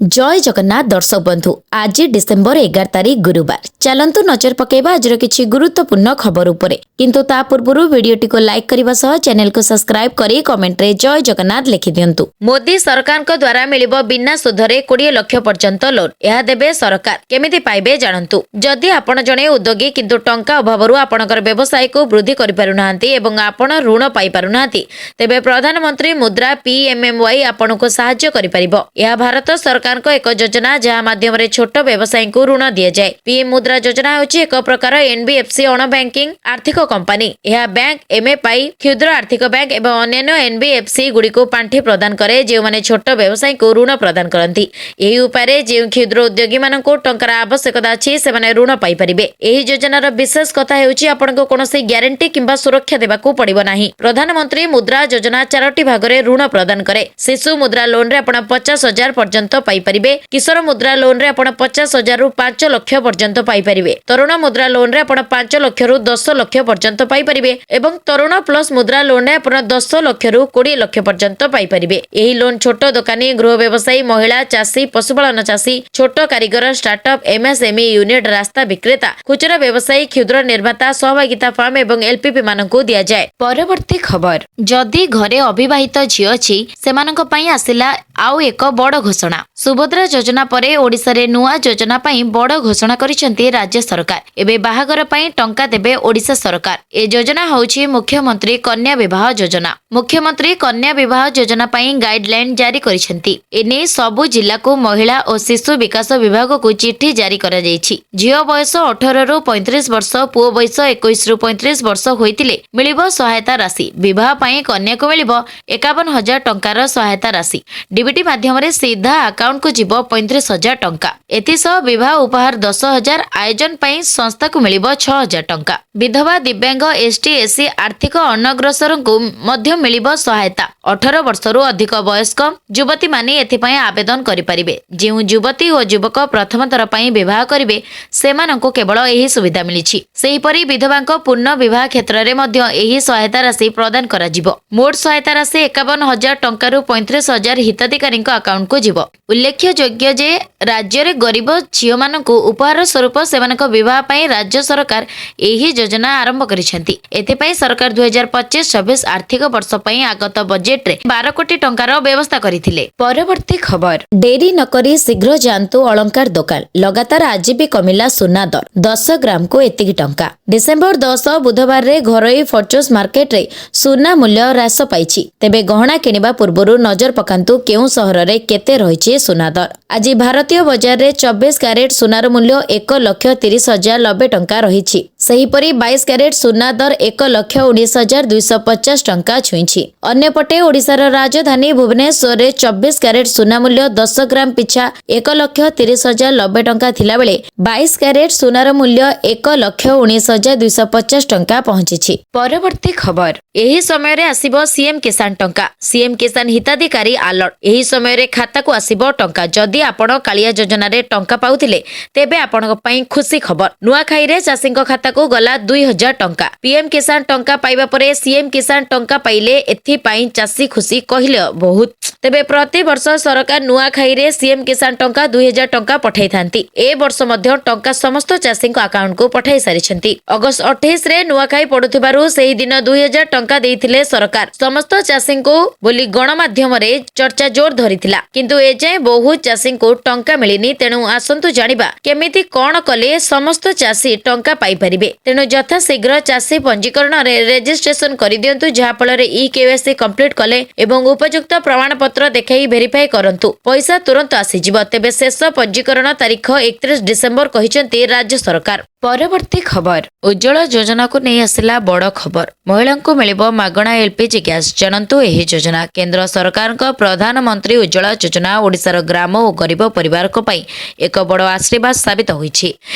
ଜୟ ଜଗନ୍ନାଥ ଦର୍ଶକ ବନ୍ଧୁ, ଆଜି ଡିସେମ୍ବର 11 ତାରିଖ, ଗୁରୁବାର। ଚାଲନ୍ତୁ ନଜର ପକାଇବା ଆଜିର କିଛି ଗୁରୁତ୍ୱପୂର୍ଣ୍ଣ ଖବର ଉପରେ। କିନ୍ତୁ ତା ପୂର୍ବରୁ ଭିଡିଓଟିକୁ ଲାଇକ୍ କରିବା ସହ ଚ୍ୟାନେଲକୁ ସବସ୍କ୍ରାଇବ କରି କମେଣ୍ଟରେ ଜୟ ଜଗନ୍ନାଥ ଲେଖିଦିଅନ୍ତୁ। ମୋଦି ସରକାରଙ୍କ ଦ୍ୱାରା ମିଳିବ ବିନା ସୁଧରେ 20 ଲକ୍ଷ ପର୍ଯ୍ୟନ୍ତ ଲୋନ୍। ଏହା ଦେବେ ସରକାର, କେମିତି ପାଇବେ ଜାଣନ୍ତୁ। ଯଦି ଆପଣ ଜଣେ ଉଦ୍ୟୋଗୀ, କିନ୍ତୁ ଟଙ୍କା ଅଭାବରୁ ଆପଣଙ୍କର ବ୍ୟବସାୟକୁ ବୃଦ୍ଧି କରିପାରୁନାହାନ୍ତି ଏବଂ ଆପଣ ଋଣ ପାଇପାରୁନାହାନ୍ତି, ତେବେ ପ୍ରଧାନମନ୍ତ୍ରୀ ମୁଦ୍ରା ପିଏମ୍ଏମ୍ୱାଇ ଆପଣଙ୍କୁ ସାହାଯ୍ୟ କରିପାରିବ। ଏହା ଭାରତ ସରକାରଙ୍କ ଏକ ଯୋଜନା, ଯାହା ମାଧ୍ୟମରେ ଛୋଟ ବ୍ୟବସାୟୀଙ୍କୁ ଋଣ ଦିଆଯାଏ। ପିଏମ୍ ମୁଦ୍ରା ଯୋଜନା ହେଉଛି ଏକ ପ୍ରକାର ଏନବିଏଫସି, ଅଣ ବ୍ୟାଙ୍କିଂ ଆର୍ଥିକ କମ୍ପାନୀ। ଏହା ବ୍ୟାଙ୍କ, ଏମ୍ଏଫ୍ଆଇ, କ୍ଷୁଦ୍ର ଆର୍ଥିକ ବ୍ୟାଙ୍କ ଏବଂ ଅନ୍ୟାନ୍ୟ ଏନବିଏଫସି ଗୁଡ଼ିକୁ ପାଣ୍ଠି ପ୍ରଦାନ କରେ, ଯେଉଁମାନେ ଛୋଟ ବ୍ୟବସାୟୀଙ୍କୁ ଋଣ ପ୍ରଦାନ କରନ୍ତି। ଏହି ଉପାୟରେ ଯେଉଁ କ୍ଷୁଦ୍ର ଉଦ୍ୟୋଗୀମାନଙ୍କୁ ଟଙ୍କାର ଆବଶ୍ୟକତା ଅଛି, ସେମାନେ ଋଣ ପାଇପାରିବେ। ଏହି ଯୋଜନାର ବିଶେଷ କଥା ହେଉଛି, ଆପଣଙ୍କୁ କୌଣସି ଗ୍ୟାରେଣ୍ଟି କିମ୍ବା ସୁରକ୍ଷା ଦେବାକୁ ପଡ଼ିବ ନାହିଁ। ପ୍ରଧାନମନ୍ତ୍ରୀ ମୁଦ୍ରା ଯୋଜନା ଚାରୋଟି ଭାଗରେ ଋଣ ପ୍ରଦାନ କରେ। ଶିଶୁ ମୁଦ୍ରା ଲୋନରେ ଆପଣ 50,000 ପର୍ଯ୍ୟନ୍ତ ପାଇପାରିବେ। କିଶୋର ମୁଦ୍ରା ଲୋନରେ ଆପଣ 50,000ରୁ 5 ଲକ୍ଷ ପର୍ଯ୍ୟନ୍ତ ପାଇପାରିବେ। ତରୁଣ ମୁଦ୍ରା ଲୋନରେ ଆପଣ 5 ଲକ୍ଷରୁ 10 ଲକ୍ଷ ପର୍ଯ୍ୟନ୍ତ ପାଇପାରିବେ ଏବଂ ତରୁଣ ପ୍ଲସ୍ ମୁଦ୍ରା ଲୋନରେ ଆପଣ 10 ଲକ୍ଷରୁ 20 ଲକ୍ଷ ପର୍ଯ୍ୟନ୍ତ ପାଇପାରିବେ। ଏହି ଲୋନ୍ ଛୋଟ ଦୋକାନୀ, ଗୃହ ବ୍ୟବସାୟୀ, ମହିଳା, ଚାଷୀ, ପଶୁପାଳନ ଚାଷୀ, ଛୋଟ କାରିଗର, ଷ୍ଟାର୍ଟଅପ୍, ଏମଏସଏମଇ ୟୁନିଟ୍, ରାସ୍ତା ବିକ୍ରେତା, ଖୁଚୁରା ବ୍ୟବସାୟୀ, କ୍ଷୁଦ୍ର ନିର୍ମାତା, ସହଭାଗିତା ଫାର୍ମ ଏବଂ ଏଲପିପି ମାନଙ୍କୁ ଦିଆଯାଏ। ପରବର୍ତ୍ତୀ ଖବର। ଯଦି ଘରେ ଅବିବାହିତ ଝିଅ ଅଛି, ସେମାନଙ୍କ ପାଇଁ ଆସିଲା ଆଉ ଏକ ବଡ଼ ଘୋଷଣା। ସୁଭଦ୍ରା ଯୋଜନା ପରେ ଓଡ଼ିଶାରେ ନୂଆ ଯୋଜନା ପାଇଁ ବଡ଼ ଘୋଷଣା କରିଛନ୍ତି ରାଜ୍ୟ ସରକାର। ଏବେ ବାହାଘର ପାଇଁ ଟଙ୍କା ଦେବେ ଓଡ଼ିଶା ସରକାର। ଏ ଯୋଜନା ହେଉଛି ମୁଖ୍ୟମନ୍ତ୍ରୀ କନ୍ୟା ବିବାହ ଯୋଜନା। ମୁଖ୍ୟମନ୍ତ୍ରୀ କନ୍ୟା ବିବାହ ଯୋଜନା ପାଇଁ ଗାଇଡଲାଇନ ଜାରି କରିଛନ୍ତି। ଏନେଇ ସବୁ ଜିଲ୍ଲାକୁ ମହିଳା ଓ ଶିଶୁ ବିକାଶ ବିଭାଗକୁ ଚିଠି ଜାରି କରାଯାଇଛି। ଝିଅ ବୟସ 18ରୁ 35 ବର୍ଷ, ପୁଅ ବୟସ 21ରୁ 35 ବର୍ଷ ହୋଇଥିଲେ ମିଳିବ ସହାୟତା ରାଶି। ବିବାହ ପାଇଁ କନ୍ୟାକୁ ମିଳିବ 51,000 ଟଙ୍କାର ସହାୟତା ରାଶି। ଡିବିଟି ମାଧ୍ୟମରେ ସିଧା ଆକାଉଣ୍ଟକୁ ଯିବ 35,000 ଟଙ୍କା। ଏଥିସହ ବିବାହ ଉପହାର 10,000, ଆୟୋଜନ ପାଇଁ ସଂସ୍ଥାକୁ ମିଳିବ 6,000 ଟଙ୍କା। ବିଧବା, ଦିବ୍ୟାଙ୍ଗ, ଏସଟି, ଏସସି, ଆର୍ଥିକ ଅନଗ୍ରସରଙ୍କୁ ମଧ୍ୟ ମିଳିବ ସହାୟତା। 18 ବର୍ଷରୁ ଅଧିକ ବୟସ୍କ ଯୁବତୀମାନେ ଏଥିପାଇଁ ଆବେଦନ କରିପାରିବେ। ଯେଉଁ ଯୁବତୀ ଓ ଯୁବକ ପ୍ରଥମ ଥର ପାଇଁ ବିବାହ କରିବେ, ସେମାନଙ୍କୁ କେବଳ ଏହି ସୁବିଧା ମିଳିଛି। ସେହିପରି ବିଧବାଙ୍କ ପୁନଃ ବିବାହ କ୍ଷେତ୍ରରେ ମଧ୍ୟ ଏହି ସହାୟତା ରାଶି ପ୍ରଦାନ କରାଯିବ। ମୋଟ ସହାୟତା ରାଶି 51,000 ଟଙ୍କାରୁ 35,000 ହିତାଧିକାରୀଙ୍କ ଆକାଉଣ୍ଟକୁ ଯିବ। ଉଲ୍ଲେଖଯୋଗ୍ୟ ଯେ ରାଜ୍ୟରେ ଗରିବ ଝିଅମାନଙ୍କୁ ଉପହାର ସ୍ୱରୂପ ସେମାନଙ୍କ ବିବାହ ପାଇଁ ରାଜ୍ୟ ସରକାର ଏହି ଯୋଜନା ଆରମ୍ଭ କରିଛନ୍ତି। ଏଥିପାଇଁ ସରକାର 2025-26 ଆର୍ଥିକ ବର୍ଷ ପାଇଁ ଆଗତ ବଜେଟରେ 12 କୋଟି ଟଙ୍କାର ବ୍ୟବସ୍ଥା କରିଥିଲେ। ପରବର୍ତ୍ତୀ ଖବର। ଡେରି ନକରି ଶୀଘ୍ର ଯାଆନ୍ତୁ ଅଳଙ୍କାର ଦୋକାନ। ଲଗାତାର ଆଜି ବି କମିଲା ସୁନା ଦର, 10 ଗ୍ରାମକୁ ଏତିକି ଟଙ୍କା। ଡିସେମ୍ବର 10 ବୁଧବାରରେ ଘରୋଇ ଫର୍ଚୁସ୍ ମାର୍କେଟରେ ସୁନା ମୂଲ୍ୟ ହ୍ରାସ ପାଇଛି। ତେବେ ଗହଣା କିଣିବା ପୂର୍ବରୁ ନଜର ପକାନ୍ତୁ କେଉଁ ସହରରେ କେତେ ରହିଛି ସୁନା ଦର। ଆଜି ଭାରତୀୟ ବଜାରରେ 24 କ୍ୟାରେଟ ସୁନାର ମୂଲ୍ୟ 1,30,090 ଟଙ୍କା ରହିଛି। ସେହିପରି 22 କ୍ୟାରେଟ ସୁନା ଦର 1,19,250 ଟଙ୍କା ଛୁଇଁଛି। ଅନ୍ୟପଟେ ଓଡ଼ିଶାର ରାଜଧାନୀ ଭୁବନେଶ୍ୱରରେ 24 କ୍ୟାରେଟ ସୁନା ମୂଲ୍ୟ 10 ଗ୍ରାମ ପିଛା 1,30,090 ଟଙ୍କା ଥିଲାବେଳେ 22 କ୍ୟାରେଟ ସୁନାର ମୂଲ୍ୟ 1,19,250 ଟଙ୍କା ପହଞ୍ଚିଛି। ପରବର୍ତ୍ତୀ ଖବର। ଏହି ସମୟରେ ଆସିବ ସିଏମ୍ କିଷାନ ଟଙ୍କା। ସିଏମ୍ କିଷାନ ହିତାଧିକାରୀ ଆଲର୍ଟ। ଏହି ସମୟରେ ଖାତାକୁ ଆସିବ ଟଙ୍କା। ଯଦି ଆପଣ କାଳିଆ ଯୋଜନାରେ ଟଙ୍କା ପାଉଥିଲେ, ତେବେ ଆପଣଙ୍କ ପାଇଁ ଖୁସି ଖବର। ନୂଆଖାଇରେ ଚାଷୀଙ୍କ ଖାତାକୁ ଗଲା 2000 ଟଙ୍କା। ପିଏମ୍ କିଷାନ ଟଙ୍କା ପାଇବା ପରେ ସିଏମ୍ କିଷାନ ଟଙ୍କା ପାଇଲେ। ଏଥିପାଇଁ ଚାଷୀ ଖୁସି କହିଲେ ବହୁତ। ତେବେ ପ୍ରତିବର୍ଷ ସରକାର ନୂଆଖାଇରେ ସିଏମ୍ କିଷାନ ଟଙ୍କା 2000 ଟଙ୍କା ପଠାଇଥାନ୍ତି। ଏ ବର୍ଷ ମଧ୍ୟ ଟଙ୍କା ସମସ୍ତ ଚାଷୀଙ୍କ ଆକାଉଣ୍ଟକୁ ପଠାଇ ସାରିଛନ୍ତି। ଅଗଷ୍ଟ 28ରେ ନୂଆଖାଇ ପଡୁଥିବାରୁ ସେହି ଦିନ 2000 ଟଙ୍କା ଦେଇଥିଲେ ସରକାର ସମସ୍ତ ଚାଷୀଙ୍କୁ ବୋଲି ଗଣମାଧ୍ୟମରେ ଚର୍ଚ୍ଚା ଜୋର ଧରିଥିଲା। କିନ୍ତୁ ଏଯାଏଁ ବହୁ ଚାଷୀଙ୍କୁ ଟଙ୍କା ମିଳିନି। ତେଣୁ ଆସନ୍ତୁ ଜାଣିବା କେମିତି କଣ କଲେ ସମସ୍ତ ଚାଷୀ ଟଙ୍କା ପାଇପାରିବେ। ତେଣୁ ଯଥାଶୀଘ୍ର ଚାଷୀ ପଞ୍ଜୀକରଣରେ ରେଜିଷ୍ଟ୍ରେସନ କରିଦିଅନ୍ତୁ, ଯାହାଫଳରେ ଇ କେୱାଇସି କମ୍ପ୍ଲିଟ କଲେ ଏବଂ ଉପଯୁକ୍ତ ପ୍ରମାଣପତ୍ର ଦେଖାଇ ଭେରିଫାଏ କରନ୍ତୁ, ପଇସା ତୁରନ୍ତ ଆସିଯିବ। ତେବେ ଶେଷ ପଞ୍ଜୀକରଣ ତାରିଖ 31 ଡିସେମ୍ବର କହିଛନ୍ତି ରାଜ୍ୟ ସରକାର। ପରବର୍ତ୍ତୀ ଖବର। ଉଜ୍ଜ୍ୱଳା ଯୋଜନାକୁ ନେଇ ଆସିଲା ବଡ଼ ଖବର। ମହିଳାଙ୍କୁ ମିଳିବ ମାଗଣା ଏଲପିଜି ଗ୍ୟାସ୍। ଜାଣନ୍ତୁ ଏହି ଯୋଜନା। କେନ୍ଦ୍ର ସରକାରଙ୍କ ପ୍ରଧାନମନ୍ତ୍ରୀ ଉଜ୍ଜ୍ୱଳା ଯୋଜନା ଓଡ଼ିଶାର ଗ୍ରାମ ଓ ଗରିବ ପରିବାରଙ୍କ ପାଇଁ ଏକ ବଡ଼ ଆଶୀର୍ବାଦ ସାବିତ ହୋଇଛି।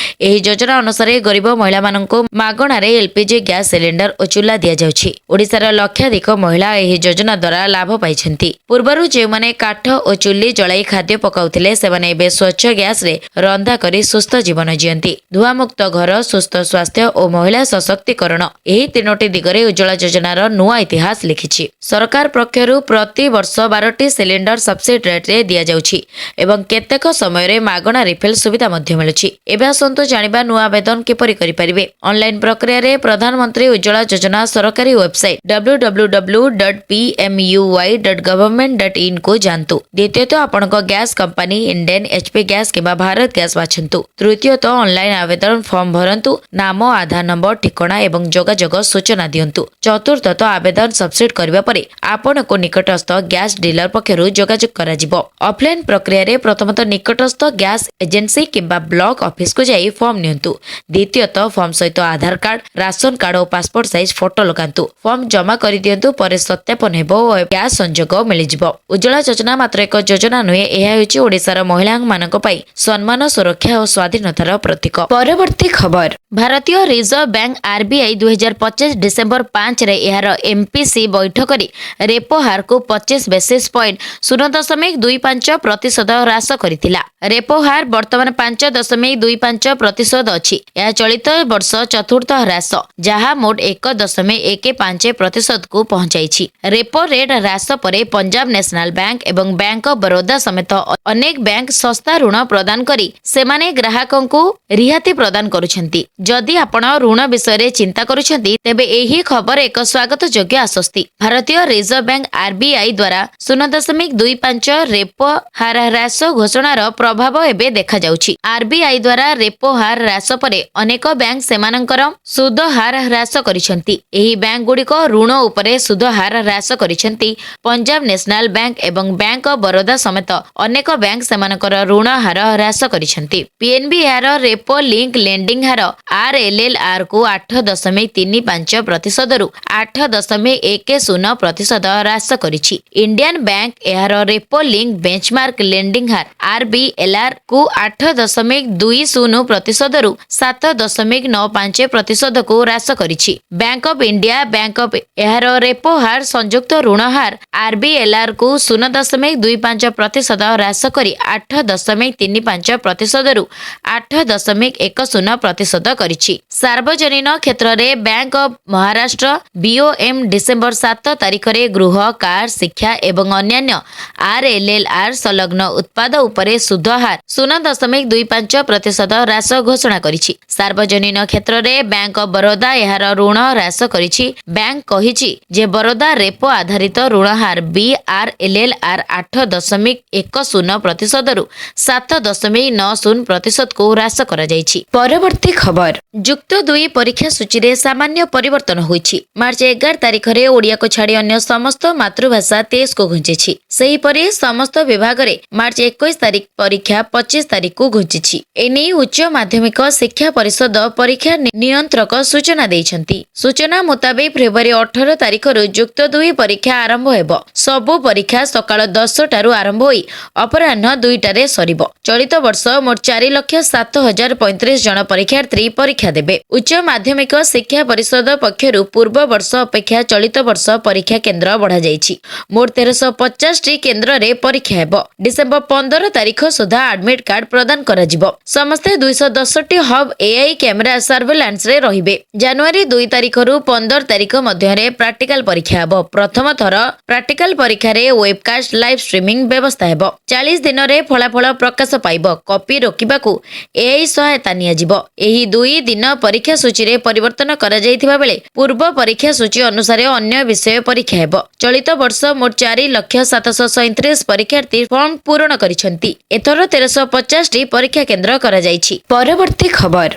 ଏହି ଯୋଜନା ଅନୁସାରେ ଗରିବ ମହିଳାମାନଙ୍କୁ ମାଗଣାରେ ଏଲପିଜି ଗ୍ୟାସ୍ ସିଲିଣ୍ଡର ଓ ଚୁଲା ଦିଆଯାଉଛି। ଓଡ଼ିଶାର ଲକ୍ଷାଧିକ ମହିଳା ଏହି ଯୋଜନା ଦ୍ୱାରା ଲାଭ ପାଇଛନ୍ତି। ପୂର୍ବରୁ ଯେଉଁମାନେ କାଠ ଓ ଚୁଲି ଜଳାଇ ଖାଦ୍ୟ ପକାଉଥିଲେ, ସେମାନେ ଏବେ ସ୍ୱଚ୍ଛ ଗ୍ୟାସରେ ରନ୍ଧା କରି ସୁସ୍ଥ ଜୀବନ ଜିଅନ୍ତି। ଧୂଆଁମୁକ୍ତ ଘର ଘର, ସୁସ୍ଥ ସ୍ୱାସ୍ଥ୍ୟ ଓ ମହିଳା ସଶକ୍ତିକରଣ, ଏହି ତିନୋଟି ଦିଗରେ ଉଜ୍ଜଳା ଯୋଜନାର ନୂଆ ଇତିହାସ ଲେଖିଛି। ସରକାର ପକ୍ଷରୁ ପ୍ରତିବର୍ଷ 12ଟି ସିଲିଣ୍ଡର ସବସିଡି ରେଟ୍ରେ ଦିଆଯାଉଛି ଏବଂ କେତେକ ସମୟରେ ମାଗଣା ରିଫିଲ୍ ସୁବିଧା ମଧ୍ୟ ମିଳୁଛି। ଏବେ ଆସନ୍ତୁ ଜାଣିବା ନୂଆ ଆବେଦନ କିପରି କରିପାରିବେ। ଅନଲାଇନ ପ୍ରକ୍ରିୟାରେ ପ୍ରଧାନମନ୍ତ୍ରୀ ଉଜ୍ଜଳା ଯୋଜନା ସରକାରୀ ୱେବସାଇଟ୍ www.pmuy.government.in କୁ ଯାଆନ୍ତୁ। ଦ୍ୱିତୀୟତଃ, ଆପଣଙ୍କ gas company Indane, HP gas କିମ୍ବା ଭାରତ ଗ୍ୟାସ୍ ବାଛନ୍ତୁ। ତୃତୀୟତଃ, ଅନଲାଇନ ଆବେଦନ ଫର୍ମ ଭରନ୍ତୁ। ନାମ, ଆଧାର ନମ୍ବର, ଠିକଣା ଏବଂ ଯୋଗାଯୋଗ ସୂଚନା ଦିଅନ୍ତୁ। ଚତୁର୍ଥତଃ, ଆବେଦନ ସବମିଟ୍ କରିବା ପରେ ଆପଣଙ୍କୁ ନିକଟସ୍ଥ ଗ୍ୟାସ୍ ଡିଲର ପକ୍ଷରୁ ଯୋଗାଯୋଗ କରାଯିବ। ଅଫଲାଇନ ପ୍ରକ୍ରିୟାରେ ପ୍ରଥମତଃ, ନିକଟସ୍ଥ ଗ୍ୟାସ୍ ଏଜେନ୍ସି କିମ୍ବା ବ୍ଲକ ଅଫିସକୁ ଯାଇ ଫର୍ମ ନିଅନ୍ତୁ। ଦ୍ୱିତୀୟତଃ, ଫର୍ମ ସହିତ ଆଧାର କାର୍ଡ, ରାସନ କାର୍ଡ ଓ ପାସପୋର୍ଟ ସାଇଜ ଫଟୋ ଲଗାନ୍ତୁ। ଫର୍ମ ଜମା କରିଦିଅନ୍ତୁ। ପରେ ସତ୍ୟାପନ ହେବ ଓ ଗ୍ୟାସ୍ ସଂଯୋଗ ମିଳିଯିବ। ଉଜ୍ଜଳା ଯୋଜନା ମାତ୍ର ଏକ ଯୋଜନା ନୁହେଁ, ଏହା ହେଉଛି ଓଡ଼ିଶାର ମହିଳାମାନଙ୍କ ପାଇଁ ସମ୍ମାନ, ସୁରକ୍ଷା ଓ ସ୍ୱାଧୀନତାର ପ୍ରତୀକ। ପରବର୍ତ୍ତୀ ଖବର। ଭାରତୀୟ ରିଜର୍ଭ ବ୍ୟାଙ୍କ ଆରବିଆଇ 2025 ଡିସେମ୍ବର 5ରେ ଏହାର ଏମ୍ପିସି ବୈଠକରେ ରେପୋ ହାରକୁ 25 ବେସିସ୍ ପଏଣ୍ଟ 0.25% ହ୍ରାସ କରିଥିଲା। ରେପୋ ହାର ବର୍ତ୍ତମାନ 5.25% ଅଛି। ଏହା ଚଳିତ ବର୍ଷ ଚତୁର୍ଥ ହ୍ରାସ, ଯାହା ମୋଟ 1.15 ପ୍ରତିଶତକୁ ପହଞ୍ଚାଇଛି। ରେପୋ ରେଟ୍ ହ୍ରାସ ପରେ ପଞ୍ଜାବ ନ୍ୟାସନାଲ ବ୍ୟାଙ୍କ ଏବଂ ବ୍ୟାଙ୍କ ଅଫ ବରୋଦା ସମେତ ଅନେକ ବ୍ୟାଙ୍କ ଶସ୍ତା ଋଣ ପ୍ରଦାନ କରି ସେମାନେ ଗ୍ରାହକଙ୍କୁ ରିହାତି ପ୍ରଦାନ କରୁଛନ୍ତି। ଯଦି ଆପଣ ଋଣ ବିଷୟରେ ଚିନ୍ତା କରୁଛନ୍ତି, ତେବେ ଏହି ଖବର ଏକ ସ୍ୱାଗତଯୋଗ୍ୟ ଆଶ୍ୱସ୍ତି। ଭାରତୀୟ ରିଜର୍ଭ ବ୍ୟାଙ୍କ ଆରବିଆଇ ଦ୍ୱାରା 0.25 ରେପୋ ହାର ହ୍ରାସ ଘୋଷଣାର ପ୍ରଭାବ ଏବେ ଦେଖାଯାଉଛି। ଆରବିଆଇ ଦ୍ୱାରା ରେପୋ ହାର ହ୍ରାସ ପରେ ଅନେକ ବ୍ୟାଙ୍କ ସେମାନଙ୍କର ସୁଧ ହାର ହ୍ରାସ କରିଛନ୍ତି। ଏହି ବ୍ୟାଙ୍କଗୁଡ଼ିକ ଋଣ ଉପରେ ସୁଧ ହାର ହ୍ରାସ କରିଛନ୍ତି। ପଞ୍ଜାବ ନ୍ୟାସନାଲ ବ୍ୟାଙ୍କ ଏବଂ ବ୍ୟାଙ୍କ ଅଫ ବରୋଦା ସମେତ ଅନେକ ବ୍ୟାଙ୍କ ସେମାନଙ୍କର ଋଣ ହାର ହ୍ରାସ କରିଛନ୍ତି। ପିଏନବି ଏହାର ରେପୋ ଲିଙ୍କ ଲେଣ୍ଡିଂ ହାର ଆରଏଲଏଲଆର କୁ 8.35 ପ୍ରତିଶତରୁ 8.10% ହ୍ରାସ କରିଛି। ଇଣ୍ଡିଆନ ବ୍ୟାଙ୍କ ଏହାର ରେପୋ ଲିଙ୍କ ବେଞ୍ଚମାର୍କ ଲେଣ୍ଡିଂ ହାର ଆରବିଏଲଆର କୁ 8.20 ପ୍ରତିଶତରୁ 7.95 ପ୍ରତିଶତକୁ ହ୍ରାସ କରିଛି। Bank of India bank of ଏହାର ରେପୋ ହାର ସଂଯୁକ୍ତ ଋଣ ହାର ଆରବିଏଲଆର କୁ 0.25% ହ୍ରାସ କରି 8.35 ପ୍ରତିଶତରୁ 8.10% କରିଛି। ସାର୍ବଜନୀନ କ୍ଷେତ୍ରରେ ବ୍ୟାଙ୍କ ଅଫ ମହାରାଷ୍ଟ୍ର ବିଓଏମ୍ ଡିସେମ୍ବର 7 ତାରିଖରେ ଗୃହ, କାର, ଶିକ୍ଷା ଏବଂ ଅନ୍ୟାନ୍ୟ ଆରଏଲଏଲଆର ସଂଲଗ୍ନ ଉତ୍ପାଦ ଉପରେ ସୁଧ ହାର 0.25% ହ୍ରାସ ଘୋଷଣା କରିଛି। ସାର୍ବଜନୀନ କ୍ଷେତ୍ରରେ ବ୍ୟାଙ୍କ ଅଫ ବରୋଦା ଏହାର ଋଣ ହ୍ରାସ କରିଛି। ବ୍ୟାଙ୍କ କହିଛି ଯେ ବରୋଦା ରେପୋ ଆଧାରିତ ଋଣ ହାର ବିଆରଏଲଏଲଆର 8.10 ପ୍ରତିଶତରୁ 7.90 ପ୍ରତିଶତକୁ ହ୍ରାସ କରାଯାଇଛି। ପରବର୍ତ୍ତୀ ଖବର। ଯୁକ୍ତ ଦୁଇ ପରୀକ୍ଷା ସୂଚୀରେ ସାମାନ୍ୟ ପରିବର୍ତ୍ତନ ହୋଇଛି। ମାର୍ଚ୍ଚ 11 ତାରିଖରେ ଓଡ଼ିଆକୁ ଛାଡ଼ି ଅନ୍ୟ ସମସ୍ତ ମାତୃଭାଷା 23କୁ ଘୁଞ୍ଚିଛି। ସେହିପରି ସମସ୍ତ ବିଭାଗରେ ମାର୍ଚ୍ଚ 21 ତାରିଖ ପରୀକ୍ଷା 25 ତାରିଖକୁ ଘୁଞ୍ଚିଛି। ଏନେଇ ଉଚ୍ଚ ମାଧ୍ୟମିକ ଶିକ୍ଷା ପରିଷଦ ପରୀକ୍ଷା ନିୟନ୍ତ୍ରକ ସୂଚନା ଦେଇଛନ୍ତି। ସୂଚନା ମୁତାବିକ ଫେବୃଆରୀ 18 ତାରିଖରୁ ଯୁକ୍ତ ଦୁଇ ପରୀକ୍ଷା ଆରମ୍ଭ ହେବ। ସବୁ ପରୀକ୍ଷା ସକାଳ 10ଟାରୁ ଆରମ୍ଭ ହୋଇ ଅପରାହ୍ନ 2ଟାରେ ସରିବ। ଚଳିତ ବର୍ଷ ମୋଟ 4,07,035 ଜଣ ପରୀକ୍ଷାର୍ଥୀ ପରୀକ୍ଷା ଦେବେ। ଉଚ୍ଚ ମାଧ୍ୟମିକ ଶିକ୍ଷା ପରିଷଦ ପକ୍ଷରୁ ପୂର୍ବ ବର୍ଷ ଅପେକ୍ଷା ଚଳିତ ବର୍ଷ ପରୀକ୍ଷା କେନ୍ଦ୍ର ବଢ଼ାଯାଇଛି। ମୋଟ 1350ଟି କେନ୍ଦ୍ରରେ ପରୀକ୍ଷା ହେବ। ଡିସେମ୍ବର 15 ତାରିଖ ସୁଦ୍ଧା ଆଡମିଟ୍ କାର୍ଡ ପ୍ରଦାନ କରାଯିବ। ସମସ୍ତେ 210ଟି ହବ୍ ଏଆଇ କ୍ୟାମେରା ସର୍ଭେଲାନ୍ସରେ ରହିବେ। ଜାନୁଆରୀ 2 ତାରିଖରୁ 15 ତାରିଖ ମଧ୍ୟରେ ପ୍ରାକ୍ଟିକାଲ ପରୀକ୍ଷା ହେବ। ପ୍ରଥମ ଥର ପ୍ରାକ୍ଟିକାଲ ପରୀକ୍ଷାରେ ୱେବକାଷ୍ଟ ଲାଇଭ୍ ଷ୍ଟ୍ରିମିଂ ବ୍ୟବସ୍ଥା ହେବ। 40 ଦିନରେ ଫଳାଫଳ ପ୍ରକାଶ ପାଇବ। କପି ରୋକିବାକୁ ଏଆଇ ସହାୟତା ନିଆଯିବ। ଏହି 2 ଦିନ ପରୀକ୍ଷା ସୂଚୀରେ ପରିବର୍ତ୍ତନ କରାଯାଇଥିବା ବେଳେ ପୂର୍ବ ପରୀକ୍ଷା ସୂଚୀ ଅନୁସାରେ ଅନ୍ୟ ବିଷୟ ପରୀକ୍ଷା ହେବ। ଚଳିତ ବର୍ଷ ମୋଟ 4,00,737 ପରୀକ୍ଷାର୍ଥୀ ଫର୍ମ ପୂରଣ କରିଛନ୍ତି। ଏଥର 1350ଟି ପରୀକ୍ଷା କେନ୍ଦ୍ର କରାଯାଇଛି। ପରବର୍ତ୍ତୀ ଖବର।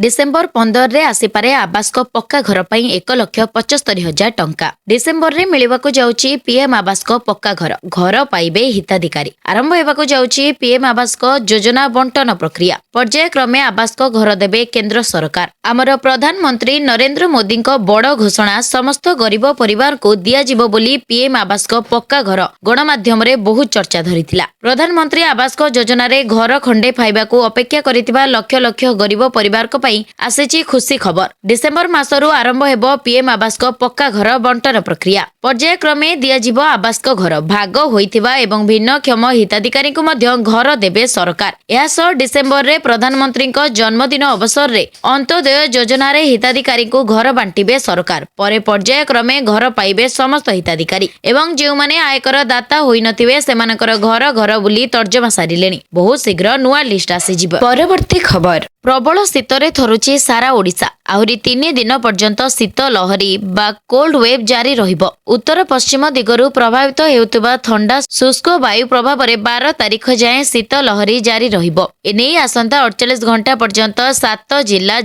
ଡିସେମ୍ବର 15ରେ ଆସିପାରେ ଆବାସଙ୍କ ପକ୍କା ଘର ପାଇଁ 1,75,000 ଟଙ୍କା। ଡିସେମ୍ବରରେ ମିଳିବାକୁ ଯାଉଛି ପିଏମ୍ ଆବାସଙ୍କ ପକ୍କା ଘର। ଘର ପାଇବେ ହିତାଧିକାରୀ। ଆରମ୍ଭ ହେବାକୁ ଯାଉଛି ପିଏମ୍ ଆବାସଙ୍କ ଯୋଜନା ବଣ୍ଟନ ପ୍ରକ୍ରିୟା। ପର୍ଯ୍ୟାୟକ୍ରମେ ଆବାସଙ୍କ ଘର ଦେବେ କେନ୍ଦ୍ର ସରକାର। ଆମର ପ୍ରଧାନମନ୍ତ୍ରୀ ନରେନ୍ଦ୍ର ମୋଦିଙ୍କ ବଡ଼ ଘୋଷଣା, ସମସ୍ତ ଗରିବ ପରିବାରକୁ ଦିଆଯିବ ବୋଲି ପିଏମ୍ ଆବାସଙ୍କ ପକ୍କା ଘର ଗଣମାଧ୍ୟମରେ ବହୁ ଚର୍ଚ୍ଚା ଧରିଥିଲା। ପ୍ରଧାନମନ୍ତ୍ରୀ ଆବାସଙ୍କ ଯୋଜନାରେ ଘର ଖଣ୍ଡେ ପାଇବାକୁ ଅପେକ୍ଷା କରିଥିବା ଲକ୍ଷ ଲକ୍ଷ ଗରିବ ପରିବାରଙ୍କ ପାଇଁ ପାଇଁ ଆସିଛି ଖୁସି ଖବର। ଡିସେମ୍ବର ମାସରୁ ଆରମ୍ଭ ହେବ ପିଏମ୍ ଆବାସଙ୍କ ପକ୍କା ଘର ବଣ୍ଟନ ପ୍ରକ୍ରିୟା। ପର୍ଯ୍ୟାୟକ୍ରମେ ଦିଆଯିବ ଆବାସଙ୍କ ଘର। ଭାଗ ହୋଇଥିବା ଏବଂ ଭିନ୍ନକ୍ଷମ ହିତାଧିକାରୀଙ୍କୁ ମଧ୍ୟ ଘର ଦେବେ ସରକାର। ଏହା ସହ ଡିସେମ୍ବରରେ ପ୍ରଧାନମନ୍ତ୍ରୀଙ୍କ ଜନ୍ମଦିନ ଅବସରରେ ଅନ୍ତ୍ୟୋଦୟ ଯୋଜନାରେ ହିତାଧିକାରୀଙ୍କୁ ଘର ବାଣ୍ଟିବେ ସରକାର। ପରେ ପର୍ଯ୍ୟାୟକ୍ରମେ ଘର ପାଇବେ ସମସ୍ତ ହିତାଧିକାରୀ ଏବଂ ଯେଉଁମାନେ ଆୟକର ଦାତା ହୋଇନଥିବେ, ସେମାନଙ୍କର ଘର ଘର ବୁଲି ତର୍ଜମା ସାରିଲେଣି। ବହୁତ ଶୀଘ୍ର ନୂଆ ଲିଷ୍ଟ ଆସିଯିବ। ପରବର୍ତ୍ତୀ ଖବର। ପ୍ରବଳ ଶୀତରେ ଥରୁଛି ସାରା ଓଡ଼ିଶା। ଆହୁରି 3 ଦିନ ପର୍ଯ୍ୟନ୍ତ ଶୀତ ଲହରୀ ବା କୋଲ୍ଡ ୱେଭ୍ ଜାରି ରହିବ। ଉତ୍ତର ପଶ୍ଚିମ ଦିଗରୁ ପ୍ରଭାବିତ ହେଉଥିବା ଥଣ୍ଡା ଶୁଷ୍କ ବାୟୁ ପ୍ରଭାବରେ 12 ତାରିଖ ଯାଏଁ ଶୀତ ଲହରୀ ଜାରି ରହିବ। ଏନେଇ ଆସନ୍ତା 48 ଘଣ୍ଟା ପର୍ଯ୍ୟନ୍ତ ସାତ ଜିଲ୍ଲା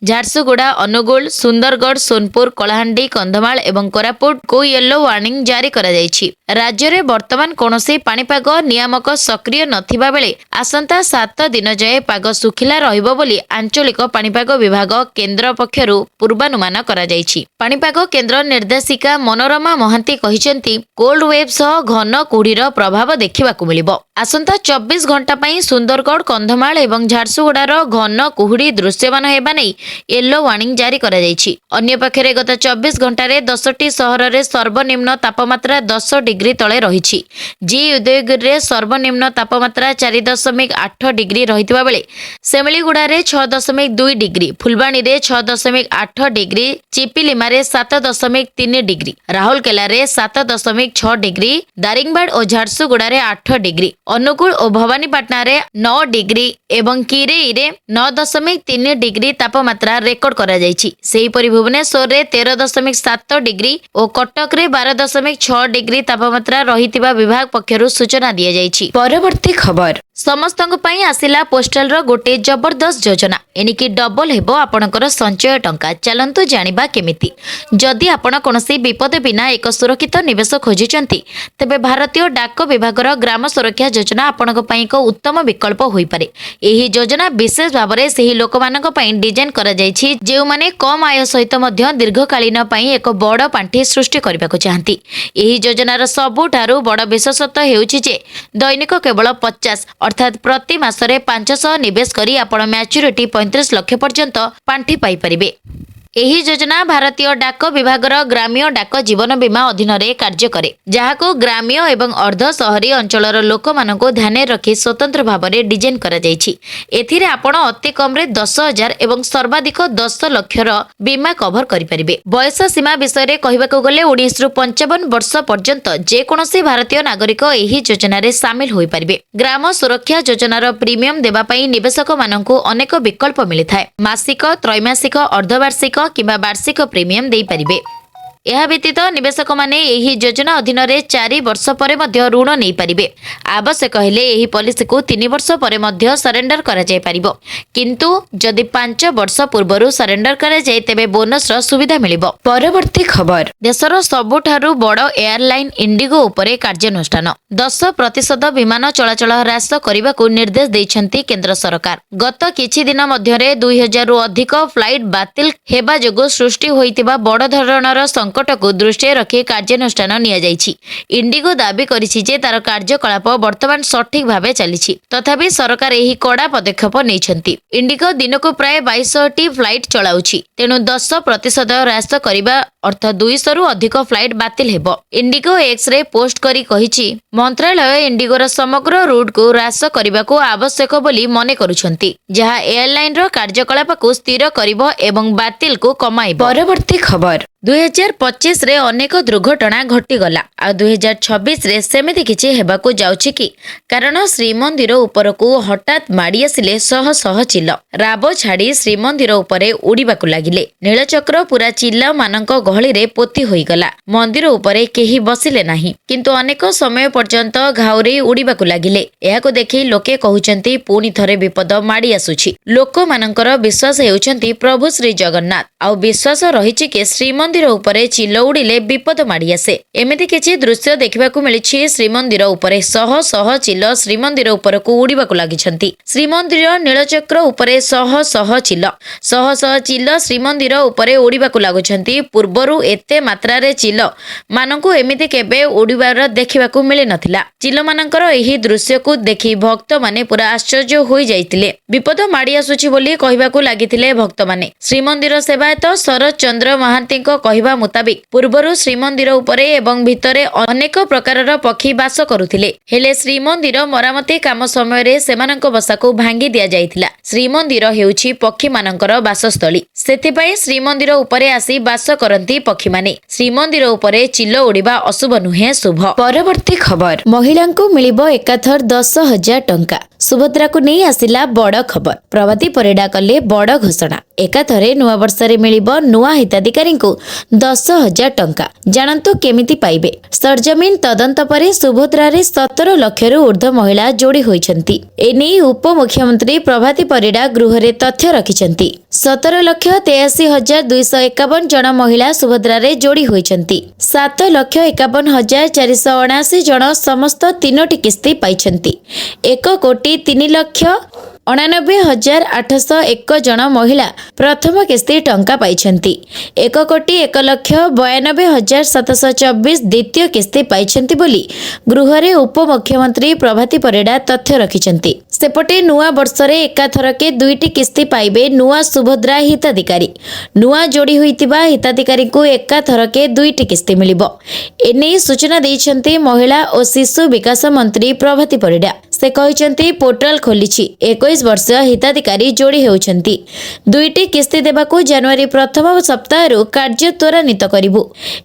ଝାରସୁଗୁଡ଼ା, ଅନୁଗୁଳ, ସୁନ୍ଦରଗଡ଼, ସୋନପୁର, କଳାହାଣ୍ଡି, କନ୍ଧମାଳ ଏବଂ କୋରାପୁଟକୁ ୟେଲୋ ୱାର୍ଣ୍ଣିଂ ଜାରି କରାଯାଇଛି। ରାଜ୍ୟରେ ବର୍ତ୍ତମାନ କୌଣସି ପାଣିପାଗ ନିୟାମକ ସକ୍ରିୟ ନଥିବା ବେଳେ ଆସନ୍ତା 7 ଦିନ ଯାଏ ପାଗ ଶୁଖିଲା ରହିବ ବୋଲି ଆଞ୍ଚଳିକ ପାଣିପାଗ ବିଭାଗ କେନ୍ଦ୍ର ପକ୍ଷରୁ ପୂର୍ବାନୁମାନ କରାଯାଇଛି। ପାଣିପାଗ କେନ୍ଦ୍ର ନିର୍ଦ୍ଦେଶିକା ମନୋରମା ମହାନ୍ତି କହିଛନ୍ତି, କୋଲ୍ଡ ୱେଭ୍ ସହ ଘନ କୁହୁଡ଼ିର ପ୍ରଭାବ ଦେଖିବାକୁ ମିଳିବ। ଆସନ୍ତା 24 ଘଣ୍ଟା ପାଇଁ ସୁନ୍ଦରଗଡ଼, କନ୍ଧମାଳ ଏବଂ ଝାରସୁଗୁଡ଼ାର ଘନ କୁହୁଡ଼ି ଦୃଶ୍ୟମାନ ହେବା ନେଇ ୟେଲୋ ୱାର୍ଣ୍ଣିଂ ଜାରି କରାଯାଇଛି। ଅନ୍ୟପକ୍ଷରେ ଗତ 24 ଘଣ୍ଟାରେ 10ଟି ସହରରେ ସର୍ବନିମ୍ନ ତାପମାତ୍ରା 10 ଡିଗ୍ରୀ ତଳେ ରହିଛି। ଜି ଉଦୟଗିରିରେ ସର୍ବନିମ୍ନ ତାପମାତ୍ରା 4.8 ଡିଗ୍ରୀ ରହିଥିବା ବେଳେ ସେମିଳିଗୁଡ଼ାରେ 6.2 ଡିଗ୍ରୀ, ଫୁଲବାଣୀରେ 6.8 ଡିଗ୍ରୀ, ଚିପିଲିମାରେ 7.3 ଡିଗ୍ରୀ, ରାଉରକେଲାରେ 7.6 ଡିଗ୍ରୀ, ଦାରିଙ୍ଗବାଡ଼ ଓ ଝାରସୁଗୁଡ଼ାରେ 8 ଡିଗ୍ରୀ, ଅନୁଗୁଳ ଓ ଭବାନୀପାଟଣାରେ 9 ଡିଗ୍ରୀ ଏବଂ କିରେଇରେ 9.3 ଡିଗ୍ରୀ ତାପମାତ୍ରା ରେକର୍ଡ କରାଯାଇଛି। ସେହିପରି ଭୁବନେଶ୍ୱରରେ 13.7 ଡିଗ୍ରୀ ଓ କଟକରେ 12.6 ଡିଗ୍ରୀ ତାପମାତ୍ରା ରହିଥିବା ବିଭାଗ ପକ୍ଷରୁ ସୂଚନା ଦିଆଯାଇଛି। ପରବର୍ତ୍ତୀ ଖବର। ସମସ୍ତଙ୍କ ପାଇଁ ଆସିଲା ପୋଷ୍ଟାଲର ଗୋଟେ ଜବରଦସ୍ତ ଯୋଜନା। ଏଣିକି ଡବଲ ହେବ ଆପଣଙ୍କର ସଞ୍ଚୟ ଟଙ୍କା। ଚାଲନ୍ତୁ ଜାଣିବା କେମିତି। ଯଦି ଆପଣ କୌଣସି ବିପଦ ବିନା ଏକ ସୁରକ୍ଷିତ ନିବେଶ ଖୋଜୁଛନ୍ତି, ତେବେ ଭାରତୀୟ ଡାକ ବିଭାଗର ଗ୍ରାମ ସୁରକ୍ଷା ଯୋଜନା ଆପଣଙ୍କ ପାଇଁ ଏକ ଉତ୍ତମ ବିକଳ୍ପ ହୋଇପାରେ। ଏହି ଯୋଜନା ବିଶେଷ ଭାବରେ ସେହି ଲୋକମାନଙ୍କ ପାଇଁ ଡିଜାଇନ କରାଯାଇଛି, ଯେଉଁମାନେ କମ୍ ଆୟ ସହିତ ମଧ୍ୟ ଦୀର୍ଘକାଳୀନ ପାଇଁ ଏକ ବଡ଼ ପାଣ୍ଠି ସୃଷ୍ଟି କରିବାକୁ ଚାହାନ୍ତି। ଏହି ଯୋଜନାର ସବୁଠାରୁ ବଡ଼ ବିଶେଷତ୍ୱ ହେଉଛି ଯେ ଦୈନିକ କେବଳ 50, ଅର୍ଥାତ୍ ପ୍ରତି ମାସରେ 500 ନିବେଶ କରି ଆପଣ ମ୍ୟାଚୁରିଟି 35 ଲକ୍ଷ ପର୍ଯ୍ୟନ୍ତ ପାଣ୍ଠି ପାଇପାରିବେ। ଏହି ଯୋଜନା ଭାରତୀୟ ଡାକ ବିଭାଗର ଗ୍ରାମ୍ୟ ଡାକ ଜୀବନ ବୀମା ଅଧୀନରେ କାର୍ଯ୍ୟ କରେ, ଯାହାକୁ ଗ୍ରାମ୍ୟ ଏବଂ ଅର୍ଦ୍ଧ ସହରୀ ଅଞ୍ଚଳର ଲୋକମାନଙ୍କୁ ଧ୍ୟାନରେ ରଖି ସ୍ୱତନ୍ତ୍ର ଭାବରେ ଡିଜାଇନ କରାଯାଇଛି। ଏଥିରେ ଆପଣ ଅତି କମରେ 10,000 ଏବଂ ସର୍ବାଧିକ 10 ଲକ୍ଷର ବୀମା କଭର କରିପାରିବେ। ବୟସ ସୀମା ବିଷୟରେ କହିବାକୁ ଗଲେ, 19ରୁ 55 ବର୍ଷ ପର୍ଯ୍ୟନ୍ତ ଯେକୌଣସି ଭାରତୀୟ ନାଗରିକ ଏହି ଯୋଜନାରେ ସାମିଲ ହୋଇପାରିବେ। ଗ୍ରାମ ସୁରକ୍ଷା ଯୋଜନାର ପ୍ରିମିୟମ ଦେବା ପାଇଁ ନିବେଶକମାନଙ୍କୁ ଅନେକ ବିକଳ୍ପ ମିଳିଥାଏ। ମାସିକ, ତ୍ରୈମାସିକ, ଅର୍ଦ୍ଧବାର୍ଷିକ କିମ୍ବା ବାର୍ଷିକ ପ୍ରିମିୟମ ଦେଇପାରିବେ। ଏହା ବ୍ୟତୀତ ନିବେଶକମାନେ ଏହି ଯୋଜନା ଅଧୀନରେ 4 ବର୍ଷ ପରେ ମଧ୍ୟ ଋଣ ନେଇପାରିବେ। ଆବଶ୍ୟକ ହେଲେ ଏହି ପଲିସିକୁ 3 ବର୍ଷ ପରେ ମଧ୍ୟ ସରେଣ୍ଡର କରାଯାଇପାରିବ। କିନ୍ତୁ ଯଦି 5 ବର୍ଷ ପୂର୍ବରୁ ସରେଣ୍ଡର କରାଯାଏ, ତେବେ ବୋନସର ସୁବିଧା ମିଳିବ। ପରବର୍ତ୍ତୀ ଖବର। ଦେଶର ସବୁଠାରୁ ବଡ଼ ଏୟାରଲାଇନ୍ ଇଣ୍ଡିଗୋ ଉପରେ କାର୍ଯ୍ୟାନୁଷ୍ଠାନ। 10% ବିମାନ ଚଳାଚଳ ହ୍ରାସ କରିବାକୁ ନିର୍ଦ୍ଦେଶ ଦେଇଛନ୍ତି କେନ୍ଦ୍ର ସରକାର। ଗତ କିଛି ଦିନ ମଧ୍ୟରେ 2000ରୁ ଅଧିକ ଫ୍ଲାଇଟ୍ ବାତିଲ ହେବା ଯୋଗୁଁ ସୃଷ୍ଟି ହୋଇଥିବା ବଡ଼ ଧରଣର ସଙ୍କଟକୁ ଦୃଷ୍ଟିରେ ରଖି କାର୍ଯ୍ୟାନୁଷ୍ଠାନ ନିଆଯାଇଛି। ଇଣ୍ଡିଗୋ ଦାବି କରିଛି ଯେ ତାର କାର୍ଯ୍ୟକଳାପ ବର୍ତ୍ତମାନ ସଠିକ ଭାବେ ଚାଲିଛି। ତଥାପି ସରକାର ଏହି କଡ଼ା ପଦକ୍ଷେପ ନେଇଛନ୍ତି। ଇଣ୍ଡିଗୋ ଦିନକୁ ପ୍ରାୟ 2200ଟି ଫ୍ଲାଇଟ୍ ଚଳାଉଛି। ତେଣୁ 10% ହ୍ରାସ କରିବା ଅର୍ଥ 200ରୁ ଅଧିକ ଫ୍ଲାଇଟ୍ ବାତିଲ ହେବ। ଇଣ୍ଡିଗୋ ଏକ୍ସରେ ପୋଷ୍ଟ କରି କହିଛି, ମନ୍ତ୍ରାଳୟ ଇଣ୍ଡିଗୋର ସମଗ୍ର ରୁଟ୍କୁ ହ୍ରାସ କରିବାକୁ ଆବଶ୍ୟକ ବୋଲି ମନେ କରୁଛନ୍ତି, ଯାହା ଏୟାରଲାଇନର କାର୍ଯ୍ୟକଳାପକୁ ସ୍ଥିର କରିବ ଏବଂ ବାତିଲକୁ କମାଇବ। ପରବର୍ତ୍ତୀ ଖବର। 2025ରେ ଅନେକ ଦୁର୍ଘଟଣା ଘଟିଗଲା, ଆଉ 2026ରେ ସେମିତି କିଛି ହେବାକୁ ଯାଉଛି କି? କାରଣ ଶ୍ରୀମନ୍ଦିର ଉପରକୁ ହଠାତ୍ ମାଡ଼ି ଆସିଲେ ଶହ ଶହ ଚିଲ। ରାବ ଛାଡ଼ି ଶ୍ରୀମନ୍ଦିର ଉପରେ ଉଡ଼ିବାକୁ ଲାଗିଲେ। ନୀଳଚକ୍ର ପୁରା ଚିଲମାନଙ୍କ ଗହଳିରେ ପୋତି ହୋଇଗଲା। ମନ୍ଦିର ଉପରେ କେହି ବସିଲେ ନାହିଁ, କିନ୍ତୁ ଅନେକ ସମୟ ପର୍ଯ୍ୟନ୍ତ ଘାଉରେଇ ଉଡ଼ିବାକୁ ଲାଗିଲେ। ଏହାକୁ ଦେଖି ଲୋକେ କହୁଛନ୍ତି, ପୁଣି ଥରେ ବିପଦ ମାଡ଼ି ଆସୁଛି। ଲୋକମାନଙ୍କର ବିଶ୍ୱାସ ହେଉଛନ୍ତି ପ୍ରଭୁ ଶ୍ରୀ ଜଗନ୍ନାଥ। ଆଉ ବିଶ୍ୱାସ ରହିଛି କି ଶ୍ରୀମନ୍ଦିର ଉପରେ ଚିଲ ଉଡ଼ିଲେ ବିପଦ ମାଡ଼ି ଆସେ। ଏମିତି କିଛି ଦୃଶ୍ୟ ଦେଖିବାକୁ ମିଳିଛି ଶ୍ରୀମନ୍ଦିର ଉପରେ। ଶହ ଶହ ଚିଲ ଶ୍ରୀମନ୍ଦିର ଉପରକୁ ଉଡ଼ିବାକୁ ଲାଗିଛନ୍ତି। ଶ୍ରୀମନ୍ଦିର ନୀଳଚକ୍ର ଉପରେ ଶହ ଶହ ଚିଲ, ଶହ ଶହ ଚିଲ ଶ୍ରୀମନ୍ଦିର ଉପରେ ଉଡ଼ିବାକୁ ଲାଗୁଛନ୍ତି। ପୂର୍ବରୁ ଏତେ ମାତ୍ରାରେ ଚିଲ ମାନଙ୍କୁ ଏମିତି କେବେ ଉଡ଼ିବାର ଦେଖିବାକୁ ମିଳିନଥିଲା। ଚିଲମାନଙ୍କର ଏହି ଦୃଶ୍ୟକୁ ଦେଖି ଭକ୍ତମାନେ ପୁରା ଆଶ୍ଚର୍ଯ୍ୟ ହୋଇଯାଇଥିଲେ। ବିପଦ ମାଡ଼ି ଆସୁଛି ବୋଲି କହିବାକୁ ଲାଗିଥିଲେ ଭକ୍ତମାନେ। ଶ୍ରୀମନ୍ଦିର ସେବାୟତ ଶରତ ଚନ୍ଦ୍ର ମହାନ୍ତିଙ୍କ କହିବା ମୁତାବିକ, ପୂର୍ବରୁ ଶ୍ରୀମନ୍ଦିର ଉପରେ ଏବଂ ଭିତରେ ଅନେକ ପ୍ରକାରର ପକ୍ଷୀ ବାସ କରୁଥିଲେ। ହେଲେ ଶ୍ରୀମନ୍ଦିର ମରାମତି କାମ ସମୟରେ ସେମାନଙ୍କ ବସାକୁ ଭାଙ୍ଗି ଦିଆଯାଇଥିଲା। ଶ୍ରୀମନ୍ଦିର ହେଉଛି ପକ୍ଷୀମାନଙ୍କର ବାସସ୍ଥଳୀ, ସେଥିପାଇଁ ଶ୍ରୀମନ୍ଦିର ଉପରେ ଆସି ବାସ କରନ୍ତି ପକ୍ଷୀମାନେ। ଶ୍ରୀମନ୍ଦିର ଉପରେ ଚିଲ ଉଡ଼ିବା ଅଶୁଭ ନୁହେଁ, ଶୁଭ। ପରବର୍ତ୍ତୀ ଖବର, ମହିଳାଙ୍କୁ ମିଳିବ ଏକାଥର 10,000 ଟଙ୍କା। ସୁଭଦ୍ରାକୁ ନେଇ ଆସିଲା ବଡ଼ ଖବର। ପ୍ରଭାତୀ ପରିଡ଼ା କଲେ ବଡ଼ ଘୋଷଣା। ଏକାଥରେ ନୂଆବର୍ଷରେ ମିଳିବ ନୂଆ ହିତାଧିକାରୀଙ୍କୁ 10,000 ଟଙ୍କା। ଜାଣନ୍ତୁ କେମିତି ପାଇବେ। ସରଜମିନ ତଦନ୍ତ ପରେ ସୁଭଦ୍ରାରେ 17 ଲକ୍ଷରୁ ଉର୍ଦ୍ଧ୍ୱ ମହିଳା ଯୋଡ଼ି ହୋଇଛନ୍ତି। ଏନେଇ ଉପମୁଖ୍ୟମନ୍ତ୍ରୀ ପ୍ରଭାତୀ ପରିଡ଼ା ଗୃହରେ ତଥ୍ୟ ରଖିଛନ୍ତି। 17,83,251 ଜଣ ମହିଳା ସୁଭଦ୍ରାରେ ଯୋଡ଼ି ହୋଇଛନ୍ତି। 7,51,479 ଜଣ ସମସ୍ତ ତିନୋଟି କିସ୍ତି ପାଇଛନ୍ତି। 1,03,89,801 ଜଣ ମହିଳା ପ୍ରଥମ କିସ୍ତି ଟଙ୍କା ପାଇଛନ୍ତି। 1,01,92,724 ଦ୍ୱିତୀୟ କିସ୍ତି ପାଇଛନ୍ତି ବୋଲି ଗୃହରେ ଉପମୁଖ୍ୟମନ୍ତ୍ରୀ ପ୍ରଭାତୀ ପରିଡ଼ା ତଥ୍ୟ ରଖିଛନ୍ତି। ସେପଟେ ନୂଆ ବର୍ଷରେ ଏକାଥରକେ ଦୁଇଟି କିସ୍ତି ପାଇବେ ନୂଆ ସୁଭଦ୍ରା ହିତାଧିକାରୀ। ନୂଆ ଯୋଡ଼ି ହୋଇଥିବା ହିତାଧିକାରୀଙ୍କୁ ଏକାଥରକେ ଦୁଇଟି କିସ୍ତି ମିଳିବ। ଏନେଇ ସୂଚନା ଦେଇଛନ୍ତି ମହିଳା ଓ ଶିଶୁ ବିକାଶ ମନ୍ତ୍ରୀ ପ୍ରଭାତୀ ପରିଡ଼ା। ସେ କହିଛନ୍ତି, ପୋର୍ଟାଲ ଖୋଲିଛି, 21 ବର୍ଷୀୟ ହିତାଧିକାରୀ ଯୋଡ଼ି ହେଉଛନ୍ତି। ଦୁଇଟି କିସ୍ତି ଦେବାକୁ ଜାନୁଆରୀ ପ୍ରଥମ ସପ୍ତାହରୁ କାର୍ଯ୍ୟ ତ୍ୱରାନ୍ୱିତ କରିବୁ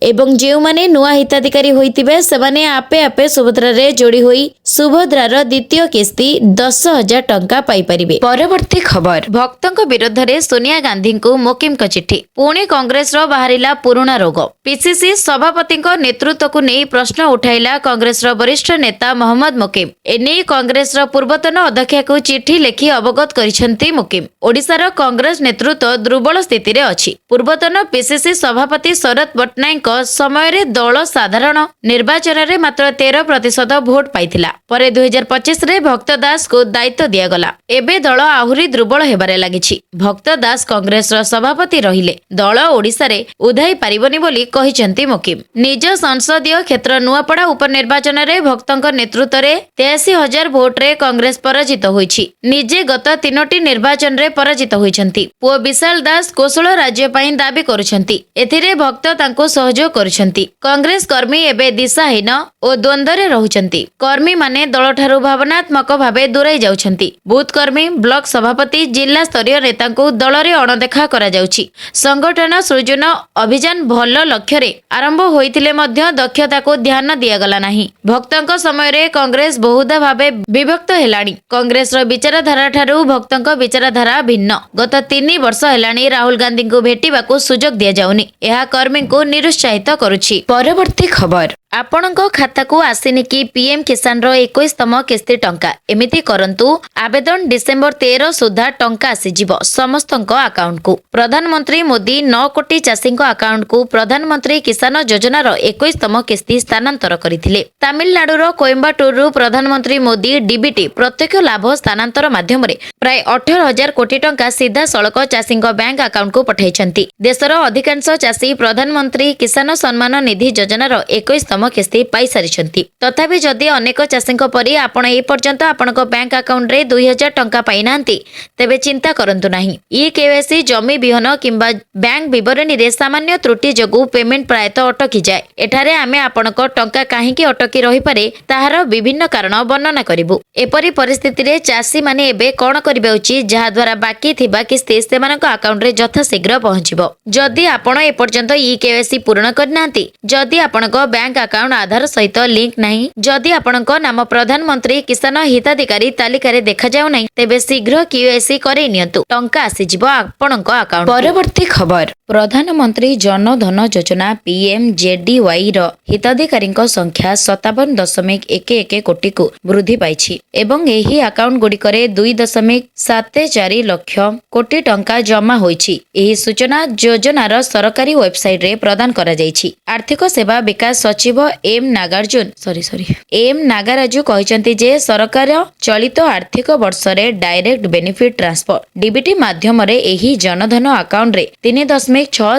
ଏବଂ ଯେଉଁମାନେ ନୂଆ ହିତାଧିକାରୀ ହୋଇଥିବେ, ସେମାନେ ଆପେ ଆପେ ସୁଭଦ୍ରାରେ ଯୋଡ଼ି ହୋଇ ସୁଭଦ୍ରାର ଦ୍ୱିତୀୟ କିସ୍ତି 10,000 ଟଙ୍କା ପାଇପାରିବେ। ପରବର୍ତ୍ତୀ ଖବର, ଭକ୍ତଙ୍କ ବିରୋଧରେ ସୋନିଆ ଗାନ୍ଧୀଙ୍କୁ ମୋକିମଙ୍କ ଚିଠି। ପୁଣି କଂଗ୍ରେସର ବାହାରିଲା ପୁରୁଣା ରୋଗ। ପିସିସି ସଭାପତିଙ୍କ ନେତୃତ୍ୱକୁ ନେଇ ପ୍ରଶ୍ନ ଉଠାଇଲା କଂଗ୍ରେସର ବରିଷ୍ଠ ନେତା ମହମ୍ମଦ ମୋକିମ। ଏନେଇ କଂଗ୍ରେସର ପୂର୍ବତନ ଅଧ୍ୟକ୍ଷାକୁ ଚିଠି ଲେଖି ଅବଗତ କରିଛନ୍ତି ମୋକିମ। ଓଡ଼ିଶାର କଂଗ୍ରେସ ନେତୃତ୍ୱ ଦୁର୍ବଳ ସ୍ଥିତିରେ ଅଛି। ପୂର୍ବତନ ପିସିସି ସଭାପତି ଶରତ ପଟ୍ଟନାୟକଙ୍କ ସମୟରେ ଦଳ ସାଧାରଣ ନିର୍ବାଚନରେ ମାତ୍ର 13% ଭୋଟ ପାଇଥିଲା। ପରେ 2025ରେ ଭକ୍ତ ଦାସଙ୍କୁ ଦାୟିତ୍ୱ ଦିଆଗଲା। ଏବେ ଦଳ ଆହୁରି ଦୁର୍ବଳ ହେବାରେ ଲାଗିଛି। ଭକ୍ତ ଦାସ କଂଗ୍ରେସର ସଭାପତି ରହିଲେ ଦଳ ଓଡ଼ିଶାରେ ଉଧାଇ ପାରିବନି ବୋଲି କହିଛନ୍ତି ମୋକିମ। ନିଜ ସଂସଦୀୟ କ୍ଷେତ୍ର ନୂଆପଡ଼ା ଉପନିର୍ବାଚନରେ ଭକ୍ତଙ୍କ ନେତୃତ୍ୱରେ 83,000 ଭୋଟରେ କଂଗ୍ରେସ ପରାଜିତ ହୋଇଛି। ନିଜେ ଗତ ତିନୋଟି ନିର୍ବାଚନରେ ପରାଜିତ ହୋଇଛନ୍ତି। ପୁଅ ବିଶାଲ ଦାସ କୋଶଳ ରାଜ୍ୟ ପାଇଁ ଦାବି କରୁଛନ୍ତି। ଏଥିରେ ଭକ୍ତ ତାଙ୍କୁ ସହଯୋଗ କରୁଛନ୍ତି। କଂଗ୍ରେସ କର୍ମୀ ଏବେ ଦିଶାହୀନ ଓ ଦ୍ୱନ୍ଦ୍ୱରେ ରହୁଛନ୍ତି। କର୍ମୀମାନେ ଦଳଠାରୁ ଭାବନାତ୍ମକ ଭାବେ ଦୂରେଇ ଯାଉଛନ୍ତି। ବୁଥ କର୍ମୀ, ବ୍ଲକ ସଭାପତି, ଜିଲ୍ଲା ସ୍ତରୀୟ ନେତାଙ୍କୁ ଦଳରେ ଅଣଦେଖା କରାଯାଉଛି। ସଂଗଠନ ସୃଜନ ଅଭିଯାନ ଭଲ ଲକ୍ଷ୍ୟରେ ଆରମ୍ଭ ହୋଇଥିଲେ ମଧ୍ୟ ଦକ୍ଷତାକୁ ଧ୍ୟାନ ଦିଆଗଲା ନାହିଁ। ଭକ୍ତଙ୍କ ସମୟରେ କଂଗ୍ରେସ ବହୁଧା ଭାବେ ବିଭକ୍ତ ହେଲାଣି। କଂଗ୍ରେସର ବିଚାରଧାରା ଠାରୁ ଭକ୍ତଙ୍କ ବିଚାରଧାରା ଭିନ୍ନ। ଗତ 3 ବର୍ଷ ହେଲାଣି ରାହୁଲ ଗାନ୍ଧୀଙ୍କୁ ଭେଟିବାକୁ ସୁଯୋଗ ଦିଆଯାଉନି। ଏହା କର୍ମୀଙ୍କୁ ନିରୁତ୍ସାହିତ କରୁଛି। ପରବର୍ତ୍ତୀ ଖବର, ଆପଣଙ୍କ ଖାତାକୁ ଆସିନି କି ପିଏମ୍ କିଷାନର 21ତମ କିସ୍ତି ଟଙ୍କା? ଏମିତି କରନ୍ତୁ ଆବେଦନ, ଡିସେମ୍ବର 13 ସୁଦ୍ଧା ଟଙ୍କା ଆସିଯିବ ସମସ୍ତଙ୍କ ଆକାଉଣ୍ଟକୁ। ପ୍ରଧାନମନ୍ତ୍ରୀ ମୋଦି 9 କୋଟି ଚାଷୀଙ୍କ ଆକାଉଣ୍ଟକୁ ପ୍ରଧାନମନ୍ତ୍ରୀ କିଷାନ ଯୋଜନାର 21ତମ କିସ୍ତି ସ୍ଥାନାନ୍ତର କରିଥିଲେ। ତାମିଲନାଡୁର କୋଏମ୍ବାଟୁରରୁ ପ୍ରଧାନମନ୍ତ୍ରୀ ମୋଦି ଡିବିଟି ପ୍ରତ୍ୟକ୍ଷ ଲାଭ ସ୍ଥାନାନ୍ତର ମାଧ୍ୟମରେ ପ୍ରାୟ 18,000 କୋଟି ଟଙ୍କା ସିଧାସଳଖ ଚାଷୀଙ୍କ ବ୍ୟାଙ୍କ ଆକାଉଣ୍ଟକୁ ପଠାଇଛନ୍ତି। ଦେଶର ଅଧିକାଂଶ ଚାଷୀ ପ୍ରଧାନମନ୍ତ୍ରୀ କିଷାନ ସମ୍ମାନ ନିଧି ଯୋଜନାର 21ତମ କିସ୍ତି ପାଇସାରିଛନ୍ତି। ତଥାପି ଯଦି ଅନେକ ଚାଷୀଙ୍କ ପରି ଆପଣ ଏ ପର୍ଯ୍ୟନ୍ତ ଆପଣଙ୍କ ବ୍ୟାଙ୍କ ଆକାଉଣ୍ଟରେ 2000 ଟଙ୍କା ପାଇନାହାନ୍ତି, ତେବେ ଚିନ୍ତା କରନ୍ତୁ ନାହିଁ। ଇ କେୱାଇସି, ଜମି ବିହନ କିମ୍ବା ବ୍ୟାଙ୍କ ବିବରଣୀରେ ସାମାନ୍ୟ ତ୍ରୁଟି ଯୋଗୁଁ ପେମେଣ୍ଟ ପ୍ରାୟତଃ ଅଟକିଯାଏ। ଏଠାରେ ଆମେ ଆପଣଙ୍କ ଟଙ୍କା କାହିଁକି ଅଟକି ରହିପାରେ, ତାହାର ବିଭିନ୍ନ କାରଣ ବର୍ଣ୍ଣନା କରିବୁ। ଏପରି ପରିସ୍ଥିତିରେ ଚାଷୀମାନେ ଏବେ କଣ କରିବା ଉଚିତ, ଯାହାଦ୍ୱାରା ବାକି ଥିବା କିସ୍ତି ସେମାନଙ୍କ ଆକାଉଣ୍ଟରେ ଯଥାଶୀଘ୍ର ପହଞ୍ଚିବ? ଯଦି ଆପଣ ଏପର୍ଯ୍ୟନ୍ତ ଇ କେୱାଇସି ପୂରଣ କରିନାହାନ୍ତି, ଯଦି ଆପଣଙ୍କ ବ୍ୟାଙ୍କ ଆକାଉଣ୍ଟ ଆଧାର ସହିତ ଲିଙ୍କ ନାହିଁ, ଯଦି ଆପଣଙ୍କ ନାମ ପ୍ରଧାନମନ୍ତ୍ରୀ କିଷାନ ହିତାଧିକାରୀ ତାଲିକାରେ ଦେଖାଯାଉ ନାହିଁ, ତେବେ ଶୀଘ୍ର କେୱାଇସି କରେଇ ନିଅନ୍ତୁ। ଟଙ୍କା ଆସିଯିବ ଆପଣଙ୍କ ଆକାଉଣ୍ଟ। ପରବର୍ତ୍ତୀ ଖବର। ପ୍ରଧାନମନ୍ତ୍ରୀ ଜନଧନ ଯୋଜନା ପିଏମଜେଡିୱାଇ ର ହିତାଧିକାରୀଙ୍କ ସଂଖ୍ୟା 57.11 କୋଟିକୁ ବୃଦ୍ଧି ପାଇଛି ଏବଂ ଏହି ଆକାଉଣ୍ଟ ଗୁଡ଼ିକରେ 2.74 ଲକ୍ଷ କୋଟି ଟଙ୍କା ଜମା ହୋଇଛି। ଏହି ସୂଚନା ଯୋଜନାର ସରକାରୀ ୱେବସାଇଟରେ ପ୍ରଦାନ କରାଯାଇଛି। ଆର୍ଥିକ ସେବା ବିକାଶ ସଚିବ ଏମ୍ ନାଗାର୍ଜୁନ, ସରି ସରି, ଏମ୍ ନାଗାରାଜୁ କହିଛନ୍ତି ଯେ ସରକାର ଚଳିତ ଆର୍ଥିକ ବର୍ଷରେ ଡାଇରେକ୍ଟ ବେନିଫିଟ ଟ୍ରାନ୍ସଫର, ଡିବିଟି ମାଧ୍ୟମରେ ଏହି ଜନଧନ ଆକାଉଣ୍ଟରେ 3.67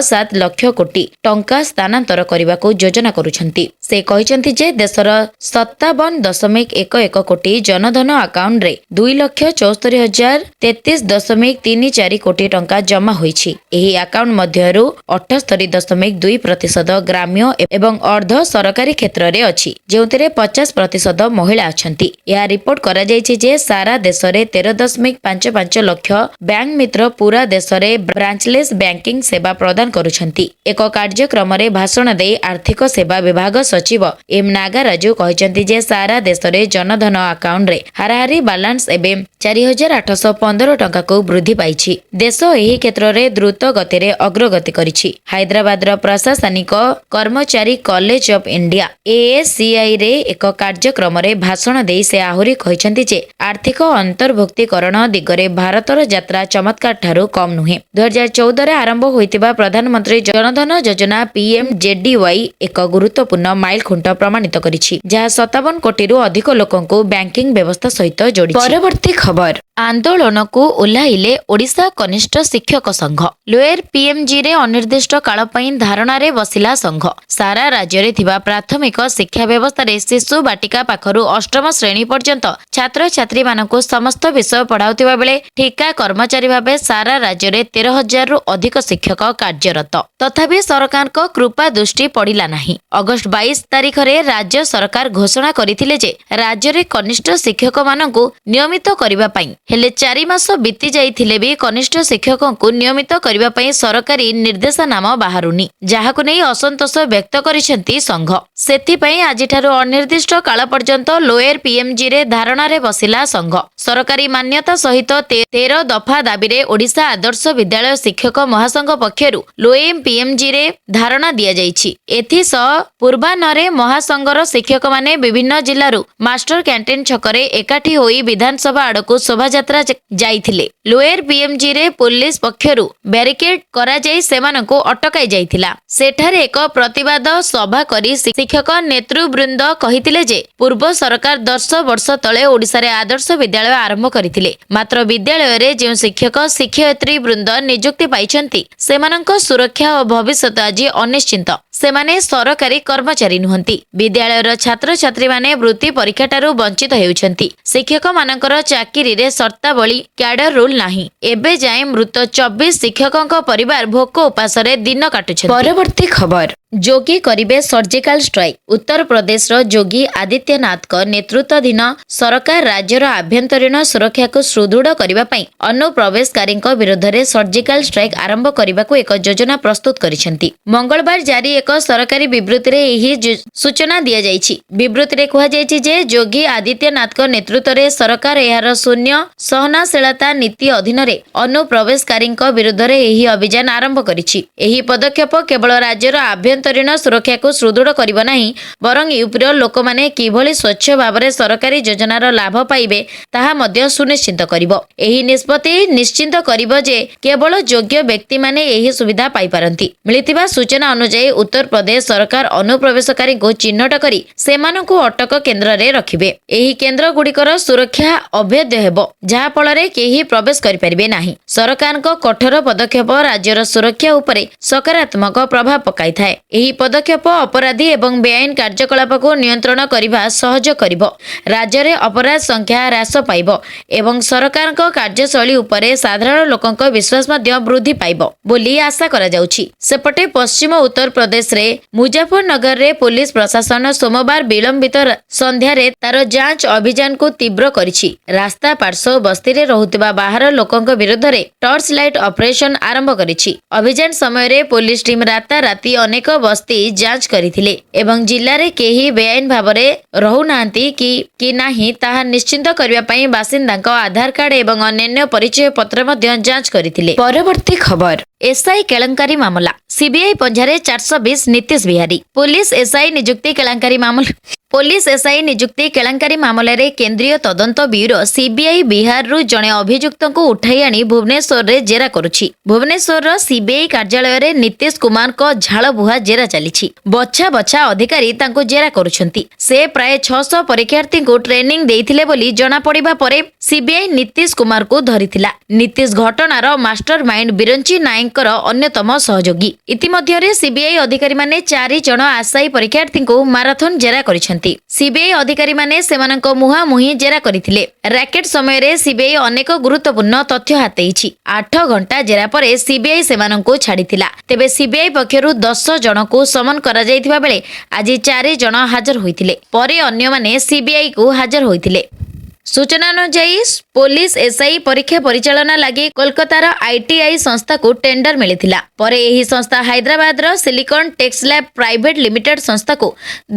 ଲକ୍ଷ କୋଟି ଟଙ୍କା ସ୍ଥାନାନ୍ତର କରିବାକୁ ଯୋଜନା କରୁଛନ୍ତି। ସେ କହିଛନ୍ତି ଯେ ଦେଶର 57.11 କୋଟି ଜନଧନ ଆକାଉଣ୍ଟରେ 2,74,033.34 କୋଟି ଟଙ୍କା ଜମା ହୋଇଛି। ଏହି ଆକାଉଣ୍ଟ ମଧ୍ୟରୁ 78.2% ଗ୍ରାମ୍ୟ ଏବଂ ଅର୍ଦ୍ଧ ସରକାରୀ କ୍ଷେତ୍ରରେ ଅଛି, ଯେଉଁଥିରେ 50% ମହିଳା ଅଛନ୍ତି। ଏହା ରିପୋର୍ଟ କରାଯାଇଛି ଯେ ସାରା ଦେଶରେ 13.55 ଲକ୍ଷ ବ୍ୟାଙ୍କ ମିତ୍ର ପୁରା ଦେଶରେ ବ୍ରାଞ୍ଚଲେସ୍ ବ୍ୟାଙ୍କିଂ ସେବା ପ୍ରଦାନ କରୁଛନ୍ତି। ଏକ କାର୍ଯ୍ୟକ୍ରମରେ ଭାଷଣ ଦେଇ ଆର୍ଥିକ ସେବା ବିଭାଗ ସଚିବ ଏମ୍ ନାଗାରାଜୁ କହିଛନ୍ତି ଯେ ସାରା ଦେଶରେ ଜନଧନ ଆକାଉଣ୍ଟରେ ହାରାହାରି ବାଲାନ୍ସ ଏବେ 4815 ଟଙ୍କାକୁ ବୃଦ୍ଧି ପାଇଛି। ଦେଶ ଏହି କ୍ଷେତ୍ରରେ ଦ୍ରୁତ ଗତିରେ ଅଗ୍ରଗତି କରିଛି। ହାଇଦ୍ରାବାଦର ପ୍ରଶାସନିକ କର୍ମଚାରୀ କଲେଜ ଅଫ୍ ଇଣ୍ଡିଆ, ଏଏସିଆଇ ରେ ଏକ କାର୍ଯ୍ୟକ୍ରମରେ ଭାଷଣ ଦେଇ ସେ ଆହୁରି କହିଛନ୍ତି ଯେ ଆର୍ଥିକ ଅନ୍ତର୍ଭୁକ୍ତୀକରଣ ଦିଗରେ ଭାରତର ଯାତ୍ରା ଚମତ୍କାର ଠାରୁ କମ୍ ନୁହେଁ। 2014ରେ ଆରମ୍ଭ ହୋଇଥିବା ପ୍ରଧାନମନ୍ତ୍ରୀ ଜନଧନ ଯୋଜନା, ପିଏମଜେଡିୱାଇ, ଏକ ଗୁରୁତ୍ୱପୂର୍ଣ୍ଣ ମାଇଲଖୁଣ୍ଟ ପ୍ରମାଣିତ କରିଛି, ଯାହା 57 କୋଟିରୁ ଅଧିକ ଲୋକଙ୍କୁ ବ୍ୟାଙ୍କିଂ ବ୍ୟବସ୍ଥା ସହିତ ଯୋଡ଼ିଛି। ପରବର୍ତ୍ତୀ ଖବର। ଆନ୍ଦୋଳନକୁ ଓହ୍ଲାଇଲେ ଓଡ଼ିଶା କନିଷ୍ଠ ଶିକ୍ଷକ ସଂଘ। ଲୋୟର ପିଏମଜିରେ ଅନିର୍ଦ୍ଦିଷ୍ଟ କାଳ ପାଇଁ ଧାରଣାରେ ବସିଲା ସଂଘ। ସାରା ରାଜ୍ୟରେ ଥିବା ପ୍ରାଥମିକ ଶିକ୍ଷା ବ୍ୟବସ୍ଥାରେ ଶିଶୁ ବାଟିକା ପାଖରୁ ଅଷ୍ଟମ ଶ୍ରେଣୀ ପର୍ଯ୍ୟନ୍ତ ଛାତ୍ରଛାତ୍ରୀମାନଙ୍କୁ ସମସ୍ତ ବିଷୟ ପଢ଼ାଉଥିବା ବେଳେ ଠିକା କର୍ମଚାରୀ ଭାବେ ସାରା ରାଜ୍ୟରେ 13,000ରୁ ଅଧିକ ଶିକ୍ଷକ କାର୍ଯ୍ୟରତ। ତଥାପି ସରକାରଙ୍କ କୃପା ଦୃଷ୍ଟି ପଡ଼ିଲା ନାହିଁ। ଅଗଷ୍ଟ 22 ତାରିଖରେ ରାଜ୍ୟ ସରକାର ଘୋଷଣା କରିଥିଲେ ଯେ ରାଜ୍ୟରେ କନିଷ୍ଠ ଶିକ୍ଷକମାନଙ୍କୁ ନିୟମିତ କରିବା ପାଇଁ। ହେଲେ 4 ମାସ ବିତି ଯାଇଥିଲେ ବି କନିଷ୍ଠ ଶିକ୍ଷକଙ୍କୁ ନିୟମିତ କରିବା ପାଇଁ ସରକାରୀ ନିର୍ଦ୍ଦେଶନାମା ବାହାରୁନି, ଯାହାକୁ ନେଇ ଅସନ୍ତୋଷ ବ୍ୟକ୍ତ କରିଛନ୍ତି ସଂଘ। ସେଥିପାଇଁ ଆଜିଠାରୁ ଅନିର୍ଦ୍ଦିଷ୍ଟ କାଳ ପର୍ଯ୍ୟନ୍ତ ଲୋୟର ପିଏମଜିରେ ଧାରଣାରେ ବସିଲା ସଂଘ। ସରକାରୀ ମାନ୍ୟତା ସହିତ 13 ଦଫା ଦାବିରେ ଓଡ଼ିଶା ଆଦର୍ଶ ବିଦ୍ୟାଳୟ ଶିକ୍ଷକ ମହାସଂଘ ପକ୍ଷରୁ ଲୋୟର ପିଏମଜିରେ ଧାରଣା ଦିଆଯାଇଛି। ଏଥିସହ ପୂର୍ବାହ୍ନରେ ମହାସଂଘର ଶିକ୍ଷକମାନେ ବିଭିନ୍ନ ଜିଲ୍ଲାରୁ ମାଷ୍ଟର କ୍ୟାଣ୍ଟିନ ଛକରେ ଏକାଠି ହୋଇ ବିଧାନସଭା ଆଡ଼କୁ ଶୋଭାଯାତ୍ରା ଯାଇଥିଲେ। ଲୋୟର ପିଏମଜିରେ ପୋଲିସ ପକ୍ଷରୁ ବ୍ୟାରିକେଡ୍ କରାଯାଇ ସେମାନଙ୍କୁ ଅଟକାଇ ଯାଇଥିଲା। ସେଠାରେ ଏକ ପ୍ରତିବାଦ ସଭା କରି ଶିକ୍ଷକ ନେତୃବୃନ୍ଦ କହିଥିଲେ ଯେ ପୂର୍ବ ସରକାର 10 ବର୍ଷ ତଳେ ଓଡ଼ିଶାରେ ଆଦର୍ଶ ବିଦ୍ୟାଳୟ ଆରମ୍ଭ କରିଥିଲେ। ମାତ୍ର ବିଦ୍ୟାଳୟରେ ଯେଉଁ ଶିକ୍ଷକ ଶିକ୍ଷୟିତ୍ରୀ ବୃନ୍ଦ ନିଯୁକ୍ତି ପାଇଛନ୍ତି, ସେମାନଙ୍କ ସୁରକ୍ଷା ଓ ଭବିଷ୍ୟତ ଆଜି ଅନିଶ୍ଚିତ। ସେମାନେ ସରକାରୀ କର୍ମଚାରୀ ନୁହନ୍ତି। ବିଦ୍ୟାଳୟର ଛାତ୍ରଛାତ୍ରୀମାନେ ବୃତ୍ତି ପରୀକ୍ଷାଠାରୁ ବଞ୍ଚିତ ହେଉଛନ୍ତି। ଶିକ୍ଷକମାନଙ୍କର ଚାକିରିରେ ସର୍ତ୍ତାବଳୀ, କ୍ୟାଡର ରୁଲ ନାହିଁ। ଏବେ ଯାଏଁ ମୃତ 24 ଶିକ୍ଷକଙ୍କ ପରିବାର ଭୋକ ଉପାସରେ ଦିନ କାଟୁଛନ୍ତି। ପରବର୍ତ୍ତୀ ଖବର। ଯୋଗୀ କରିବେ ସର୍ଜିକାଲ ଷ୍ଟ୍ରାଇକ୍। ଉତ୍ତରପ୍ରଦେଶର ଯୋଗୀ ଆଦିତ୍ୟନାଥଙ୍କ ନେତୃତ୍ୱାଧୀନ ସରକାର ରାଜ୍ୟର ଆଭ୍ୟନ୍ତରୀଣ ସୁରକ୍ଷାକୁ ସୁଦୃଢ଼ କରିବା ପାଇଁ ଅନୁପ୍ରବେଶକାରୀଙ୍କ ବିରୁଦ୍ଧରେ ସର୍ଜିକାଲ ଷ୍ଟ୍ରାଇକ୍ ଆରମ୍ଭ କରିବାକୁ ଏକ ଯୋଜନା ପ୍ରସ୍ତୁତ କରିଛନ୍ତି। ମଙ୍ଗଳବାର ଜାରି ଏକ ସରକାରୀ ବିବୃତ୍ତିରେ ଏହି ସୂଚନା ଦିଆଯାଇଛି। ବିବୃତ୍ତିରେ କୁହାଯାଇଛି ଯେ ଯୋଗୀ ଆଦିତ୍ୟନାଥଙ୍କ ନେତୃତ୍ୱରେ ସରକାର ଏହାର ଶୂନ୍ୟ ସହନଶୀଳତା ନୀତି ଅଧୀନରେ ଅନୁପ୍ରବେଶକାରୀଙ୍କ ବିରୁଦ୍ଧରେ ଏହି ଅଭିଯାନ ଆରମ୍ଭ କରିଛି। ଏହି ପଦକ୍ଷେପ କେବଳ ରାଜ୍ୟର ଆଭ୍ୟନ୍ତରୀଣ ସୁରକ୍ଷାକୁ ସୁଦୃଢ଼ କରିବ ନାହିଁ, ବରଂ ୟୁପିର ଲୋକମାନେ କିଭଳି ସ୍ୱଚ୍ଛ ଭାବରେ ସରକାରୀ ଯୋଜନାର ଲାଭ ପାଇବେ, ତାହା ମଧ୍ୟ ସୁନିଶ୍ଚିତ କରିବ। ଏହି ନିଷ୍ପତ୍ତି ନିଶ୍ଚିତ କରିବ ଯେ କେବଳ ଯୋଗ୍ୟ ବ୍ୟକ୍ତିମାନେ ଏହି ସୁବିଧା ପାଇପାରନ୍ତି। ମିଳିଥିବା ସୂଚନା ଅନୁଯାୟୀ, ଉତ୍ତରପ୍ରଦେଶ ସରକାର ଅନୁପ୍ରବେଶକାରୀଙ୍କୁ ଚିହ୍ନଟ କରି ସେମାନଙ୍କୁ ଅଟକ କେନ୍ଦ୍ରରେ ରଖିବେ। ଏହି କେନ୍ଦ୍ରଗୁଡ଼ିକର ସୁରକ୍ଷା ଅଭେଦ୍ୟ ହେବ, ଯାହାଫଳରେ କେହି ପ୍ରବେଶ କରିପାରିବେ ନାହିଁ। ସରକାରଙ୍କ କଠୋର ପଦକ୍ଷେପ ରାଜ୍ୟର ସୁରକ୍ଷା ଉପରେ ସକାରାତ୍ମକ ପ୍ରଭାବ ପକାଇଥାଏ। ଏହି ପଦକ୍ଷେପ ଅପରାଧୀ ଏବଂ ବେଆଇନ କାର୍ଯ୍ୟକଳାପକୁ ନିୟନ୍ତ୍ରଣ କରିବା ସହଜ କରିବ। ରାଜ୍ୟରେ ଅପରାଧ ସଂଖ୍ୟା ହ୍ରାସ ପାଇବ ଏବଂ ସରକାରଙ୍କ କାର୍ଯ୍ୟଶୈଳୀ ଉପରେ ସାଧାରଣ ଲୋକଙ୍କ ବିଶ୍ୱାସ ମଧ୍ୟ ବୃଦ୍ଧି ପାଇବ ବୋଲି ଆଶା କରାଯାଉଛି। ସେପଟେ ପଶ୍ଚିମ ଉତ୍ତରପ୍ରଦେଶରେ ମୁଜାଫରନଗରରେ ପୋଲିସ ପ୍ରଶାସନ ସୋମବାର ବିଳମ୍ବିତ ସନ୍ଧ୍ୟାରେ ତାର ଯାଞ୍ଚ ଅଭିଯାନକୁ ତୀବ୍ର କରିଛି। ରାସ୍ତା ପାର୍ଶ୍ୱ ବସ୍ତିରେ ରହୁଥିବା ବାହାର ଲୋକଙ୍କ ବିରୁଦ୍ଧରେ ଟର୍ଚ୍ଚ ଲାଇଟ୍ ଅପରେସନ ଆରମ୍ଭ କରିଛି। ଅଭିଯାନ ସମୟରେ ପୋଲିସ ଟିମ୍ ରାତାରାତି ଅନେକ ବସ୍ତି ଯାଞ୍ଚ କରିଥିଲେ ଏବଂ ଜିଲ୍ଲାରେ କେହି ବେଆଇନ ଭାବରେ ରହୁନାହାନ୍ତି କି ନାହିଁ ତାହା ନିଶ୍ଚିତ କରିବା ପାଇଁ ବାସିନ୍ଦାଙ୍କ ଆଧାର କାର୍ଡ ଏବଂ ଅନ୍ୟାନ୍ୟ ପରିଚୟ ପତ୍ର ମଧ୍ୟ ଯାଞ୍ଚ କରିଥିଲେ। ପରବର୍ତ୍ତୀ ଖବର, ଏସ୍ଆଇ କେଳେଙ୍କାରୀ ମାମଲା, ସିବିଆଇ ପଞ୍ଝାରେ 420 ନୀତିଶ ବିହାରୀ। ପୋଲିସ ଏସ୍ଆଇ ନିଯୁକ୍ତି କେଳେଙ୍କାରୀ ମାମଲା। ପୋଲିସ ଏସ୍ଆଇ ନିଯୁକ୍ତି କେଳେଙ୍କାରୀ ମାମଲାରେ କେନ୍ଦ୍ରୀୟ ତଦନ୍ତ ବ୍ୟୁରୋ ସିବିଆଇ ବିହାରରୁ ଜଣେ ଅଭିଯୁକ୍ତଙ୍କୁ ଉଠାଇ ଆଣି ଭୁବନେଶ୍ୱରରେ ଜେରା କରୁଛି। ଭୁବନେଶ୍ୱରର ସିବିଆଇ କାର୍ଯ୍ୟାଳୟରେ ନୀତିଶ କୁମାରଙ୍କ ଝାଳବୁହା ଜେରା ଚାଲିଛି। ବଛା ବଛା ଅଧିକାରୀ ତାଙ୍କୁ ଜେରା କରୁଛନ୍ତି। ସେ ପ୍ରାୟ 600 ପରୀକ୍ଷାର୍ଥୀଙ୍କୁ ଟ୍ରେନିଂ ଦେଇଥିଲେ ବୋଲି ଜଣାପଡ଼ିବା ପରେ ସିବିଆଇ ନୀତିଶ କୁମାରଙ୍କୁ ଧରିଥିଲା। ନୀତିଶ ଘଟଣାର ମାଷ୍ଟର ମାଇଣ୍ଡ ବିରଞ୍ଚି ନାୟକଙ୍କର ଅନ୍ୟତମ ସହଯୋଗୀ। ଇତିମଧ୍ୟରେ ସିବିଆଇ ଅଧିକାରୀମାନେ ଚାରି ଜଣ ଆଶାୟୀ ପରୀକ୍ଷାର୍ଥୀଙ୍କୁ ମାରାଥନ ଜେରା କରିଛନ୍ତି। ସିବିଆଇ ଅଧିକାରୀମାନେ ସେମାନଙ୍କ ମୁହାଁମୁହିଁ ଜେରା କରିଥିଲେ। ରାକେଟ ସମୟରେ ସିବିଆଇ ଅନେକ ଗୁରୁତ୍ୱପୂର୍ଣ୍ଣ ତଥ୍ୟ ହାତେଇଛି। 8 ଘଣ୍ଟା ଜେରା ପରେ ସିବିଆଇ ସେମାନଙ୍କୁ ଛାଡ଼ିଥିଲା। ତେବେ ସିବିଆଇ ପକ୍ଷରୁ 10 ଜଣଙ୍କୁ ସମନ କରାଯାଇଥିବା ବେଳେ ଆଜି ଚାରି ଜଣ ହାଜର ହୋଇଥିଲେ। ପରେ ଅନ୍ୟମାନେ ସିବିଆଇକୁ ହାଜର ହୋଇଥିଲେ। ସୂଚନା ଅନୁଯାୟୀ, ପୋଲିସ ଏସ୍ଆଇ ପରୀକ୍ଷା ପରିଚାଳନା ଲାଗି କୋଲକାତାର ଆଇଟିଆଇ ସଂସ୍ଥାକୁ ଟେଣ୍ଡର ମିଳିଥିଲା। ପରେ ଏହି ସଂସ୍ଥା ହାଇଦ୍ରାବାଦର ସିଲିକନ୍ ଟେକ୍ସଲ୍ୟାବ୍ ପ୍ରାଇଭେଟ ଲିମିଟେଡ୍ ସଂସ୍ଥାକୁ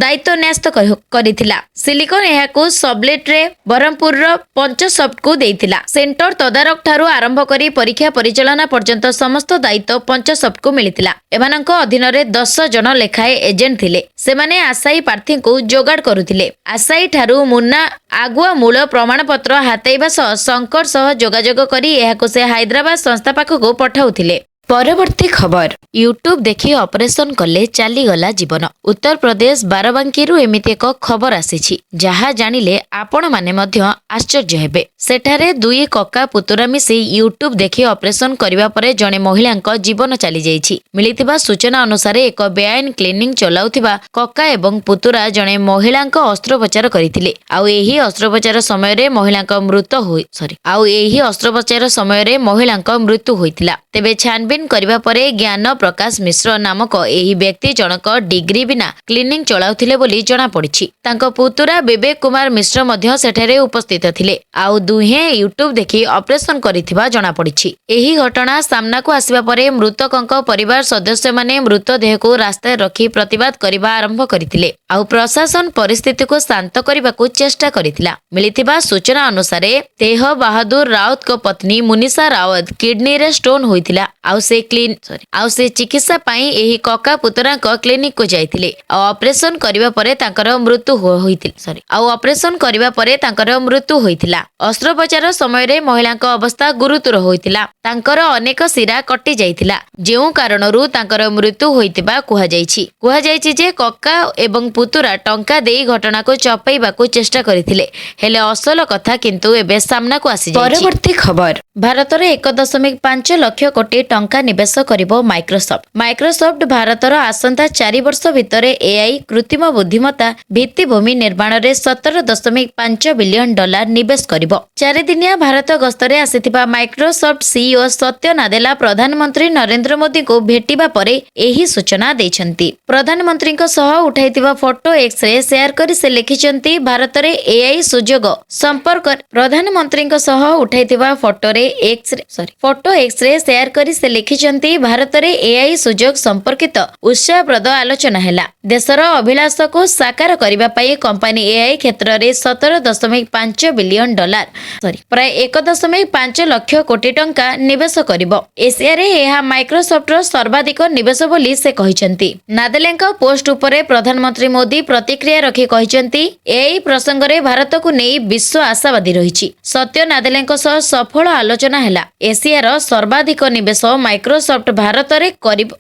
ଦାୟିତ୍ୱ ନ୍ୟସ୍ତ କରିଥିଲା। ସିଲିକନ୍ ଏହାକୁ ସବଲେଟ୍ରେ ବ୍ରହ୍ମପୁରର ପଞ୍ଚସଫ୍ଟକୁ ଦେଇଥିଲା। ସେଣ୍ଟର ତଦାରଖ ଠାରୁ ଆରମ୍ଭ କରି ପରୀକ୍ଷା ପରିଚାଳନା ପର୍ଯ୍ୟନ୍ତ ସମସ୍ତ ଦାୟିତ୍ୱ ପଞ୍ଚସଫ୍ଟକୁ ମିଳିଥିଲା। ଏମାନଙ୍କ ଅଧୀନରେ 10 ଜଣ ଲେଖାଏଁ ଏଜେଣ୍ଟ ଥିଲେ। ସେମାନେ ଆଶାୟୀ ପ୍ରାର୍ଥୀଙ୍କୁ ଯୋଗାଡ଼ କରୁଥିଲେ। ଆଶାୟୀ ଠାରୁ ମୁନ୍ନା ଆଗୁଆ ମୂଳ ପ୍ରମାଣପତ୍ର ହାତେଇବା ସହ ଶଙ୍କର ସହ ଯୋଗାଯୋଗ କରି ଏହାକୁ ସେ ହାଇଦ୍ରାବାଦ ସଂସ୍ଥା ପାଖକୁ ପଠାଉଥିଲେ। ପରବର୍ତ୍ତୀ ଖବର, ୟୁଟ୍ୟୁବ ଦେଖି ଅପରେସନ କଲେ, ଚାଲିଗଲା ଜୀବନ। ଉତ୍ତରପ୍ରଦେଶ ବାରବାଙ୍କିରୁ ଏମିତି ଏକ ଖବର ଆସିଛି, ଯାହା ଜାଣିଲେ ଆପଣମାନେ ମଧ୍ୟ ଆଶ୍ଚର୍ଯ୍ୟ ହେବେ। ସେଠାରେ ଦୁଇ କକା ପୁତୁରା ମିଶି ୟୁଟ୍ୟୁବ ଦେଖି ଅପରେସନ କରିବା ପରେ ଜଣେ ମହିଳାଙ୍କ ଜୀବନ ଚାଲିଯାଇଛି। ମିଳିଥିବା ସୂଚନା ଅନୁସାରେ, ଏକ ବେଆଇନ କ୍ଲିନିକ ଚଲାଉଥିବା କକା ଏବଂ ପୁତୁରା ଜଣେ ମହିଳାଙ୍କ ଅସ୍ତ୍ରୋପଚାର କରିଥିଲେ। ଆଉ ଏହି ଅସ୍ତ୍ରୋପଚାର ସମୟରେ ମହିଳାଙ୍କ ମୃତ ହୋଇ ସରି ଆଉ ଏହି ଅସ୍ତ୍ରୋପଚାର ସମୟରେ ମହିଳାଙ୍କ ମୃତ୍ୟୁ ହୋଇଥିଲା। ତେବେ ଛାନବିନ କରିବା ପରେ ଜ୍ଞାନ ପ୍ରକାଶ ମିଶ୍ର ନାମକ ଏହି ବ୍ୟକ୍ତି ଜଣକ ଡିଗ୍ରୀ ବିନା କ୍ଲିନିକ ଚଳାଉଥିଲେ ବୋଲି ଜଣାପଡ଼ିଛି। ତାଙ୍କ ପୁତୁରା ବିବେକ କୁମାର ମିଶ୍ର ମଧ୍ୟ ସେଠାରେ ଉପସ୍ଥିତ ଥିଲେ। ଆଉ ଦୁହେଁ ୟୁଟ୍ୟୁବ ଦେଖି ଅପରେସନ କରିଥିବା ଜଣାପଡ଼ିଛି। ଏହି ଘଟଣା ସାମ୍ନାକୁ ଆସିବା ପରେ ମୃତକଙ୍କ ପରିବାର ସଦସ୍ୟମାନେ ମୃତଦେହକୁ ରାସ୍ତାରେ ରଖି ପ୍ରତିବାଦ କରିବା ଆରମ୍ଭ କରିଥିଲେ। ଆଉ ପ୍ରଶାସନ ପରିସ୍ଥିତିକୁ ଶାନ୍ତ କରିବାକୁ ଚେଷ୍ଟା କରିଥିଲା। ମିଳିଥିବା ସୂଚନା ଅନୁସାରେ, ତେହ ବାହାଦୁର ରାଉତଙ୍କ ପତ୍ନୀ ମୁନିଷା ରାୱତ କିଡନୀରେ ଷ୍ଟୋନ ହୋଇଥିଲା। ଆଉ ସେ କ୍ଲିନ୍ ସରି ଆଉ ସେ ଚିକିତ୍ସା ପାଇଁ ଏହି କକା ପୁତୁରାଙ୍କ କ୍ଲିନିକକୁ ଯାଇଥିଲେ। ଆଉ ଅପରେସନ କରିବା ପରେ ତାଙ୍କର ମୃତ୍ୟୁ ହୋଇଥିଲା ସରି ଆଉ ଅପରେସନ କରିବା ପରେ ତାଙ୍କର ମୃତ୍ୟୁ ହୋଇଥିଲା। ଅସ୍ତ୍ରୋପଚାର ସମୟରେ ମହିଳାଙ୍କ ଅବସ୍ଥା ଗୁରୁତର ହୋଇଥିଲା। ତାଙ୍କର ଅନେକ ଶିରା କଟି ଯାଇଥିଲା, ଯେଉଁ କାରଣରୁ ତାଙ୍କର ମୃତ୍ୟୁ ହୋଇଥିବା କୁହାଯାଇଛି। କୁହାଯାଇଛି ଯେ କକା ଏବଂ ପୁତୁରା ଟଙ୍କା ଦେଇ ଘଟଣାକୁ ଚପାଇବାକୁ ଚେଷ୍ଟା କରିଥିଲେ। ହେଲେ ଅସଲ କଥା କିନ୍ତୁ ଏବେ ସାମ୍ନାକୁ ଆସିଯାଇଛି। ପରବର୍ତ୍ତୀ ଖବର, ଭାରତରେ 1.5 ଲକ୍ଷ କୋଟି ଟଙ୍କା ନିବେଶ କରିବ ମାଇକ୍ରୋସଫ୍ଟ। ମାଇକ୍ରୋସଫ୍ଟ ଭାରତର ଆସନ୍ତା 4 ବର୍ଷ ଭିତରେ ଏଆଇ, କୃତ୍ରିମ ବୁଦ୍ଧିମତ୍ତା ଭିତ୍ତିଭୂମି ନିର୍ମାଣରେ 17.5 ବିଲିୟନ ଡଲାର ନିବେଶ କରିବ। ଚାରିଦିନିଆ ଭାରତ ଗସ୍ତରେ ଆସିଥିବା ମାଇକ୍ରୋସଫ୍ଟ ସିଇଓ ସତ୍ୟ ନାଦେଲା ପ୍ରଧାନମନ୍ତ୍ରୀ ନରେନ୍ଦ୍ର ମୋଦିଙ୍କୁ ଭେଟିବା ପରେ ଏହି ସୂଚନା ଦେଇଛନ୍ତି। ପ୍ରଧାନମନ୍ତ୍ରୀଙ୍କ ସହ ଉଠାଇଥିବା ଫଟୋ ଏକ୍ସରେ ସେୟାର କରି ସେ ଲେଖିଛନ୍ତି, ଭାରତରେ ଏଆଇ ସୁଯୋଗ ସମ୍ପର୍କ ପ୍ରଧାନମନ୍ତ୍ରୀଙ୍କ ସହ ଉଠାଇଥିବା ଫଟୋରେ ଏକ୍ସରେ ସରି ଫଟୋ ଏକ୍ସରେ ସେୟାର କରି ସେ ଲେଖିଛନ୍ତି, ଭାରତରେ ଏଆଇ ସୁଯୋଗ ସମ୍ପର୍କିତ ଉତ୍ସାହପ୍ରଦ ଆଲୋଚନା ହେଲା। ଦେଶର ଅଭିଳାଷକୁ ସାକାର କରିବା ପାଇଁ କମ୍ପାନୀ ଏଆଇ କ୍ଷେତ୍ରରେ 17.5 ବିଲିୟନ ଡଲାର ସରି ପ୍ରାୟ 1.5 ଲକ୍ଷ କୋଟି ଟଙ୍କା ନିବେଶ କରିବ। ଏସିଆରେ ଏହା ମାଇକ୍ରୋସଫ୍ଟର ସର୍ବାଧିକ ନିବେଶ ବୋଲି ସେ କହିଛନ୍ତି। ନାଦେଲାଙ୍କ ପୋଷ୍ଟ ଉପରେ ପ୍ରଧାନମନ୍ତ୍ରୀ ମୋଦି ପ୍ରତିକ୍ରିୟା ରଖି କହିଛନ୍ତି, ଏଆଇ ପ୍ରସଙ୍ଗରେ ଭାରତକୁ ନେଇ ବିଶ୍ୱ ଆଶାବାଦୀ ରହିଛି। ସତ୍ୟ ନାଦେଲାଙ୍କ ସହ ସଫଳ ଆଲୋଚନା ହେଲା। ଏସିଆର ସର୍ବାଧିକ ନିବେଶ ମାଇକ୍ରୋସଫ୍ଟ ଭାରତରେ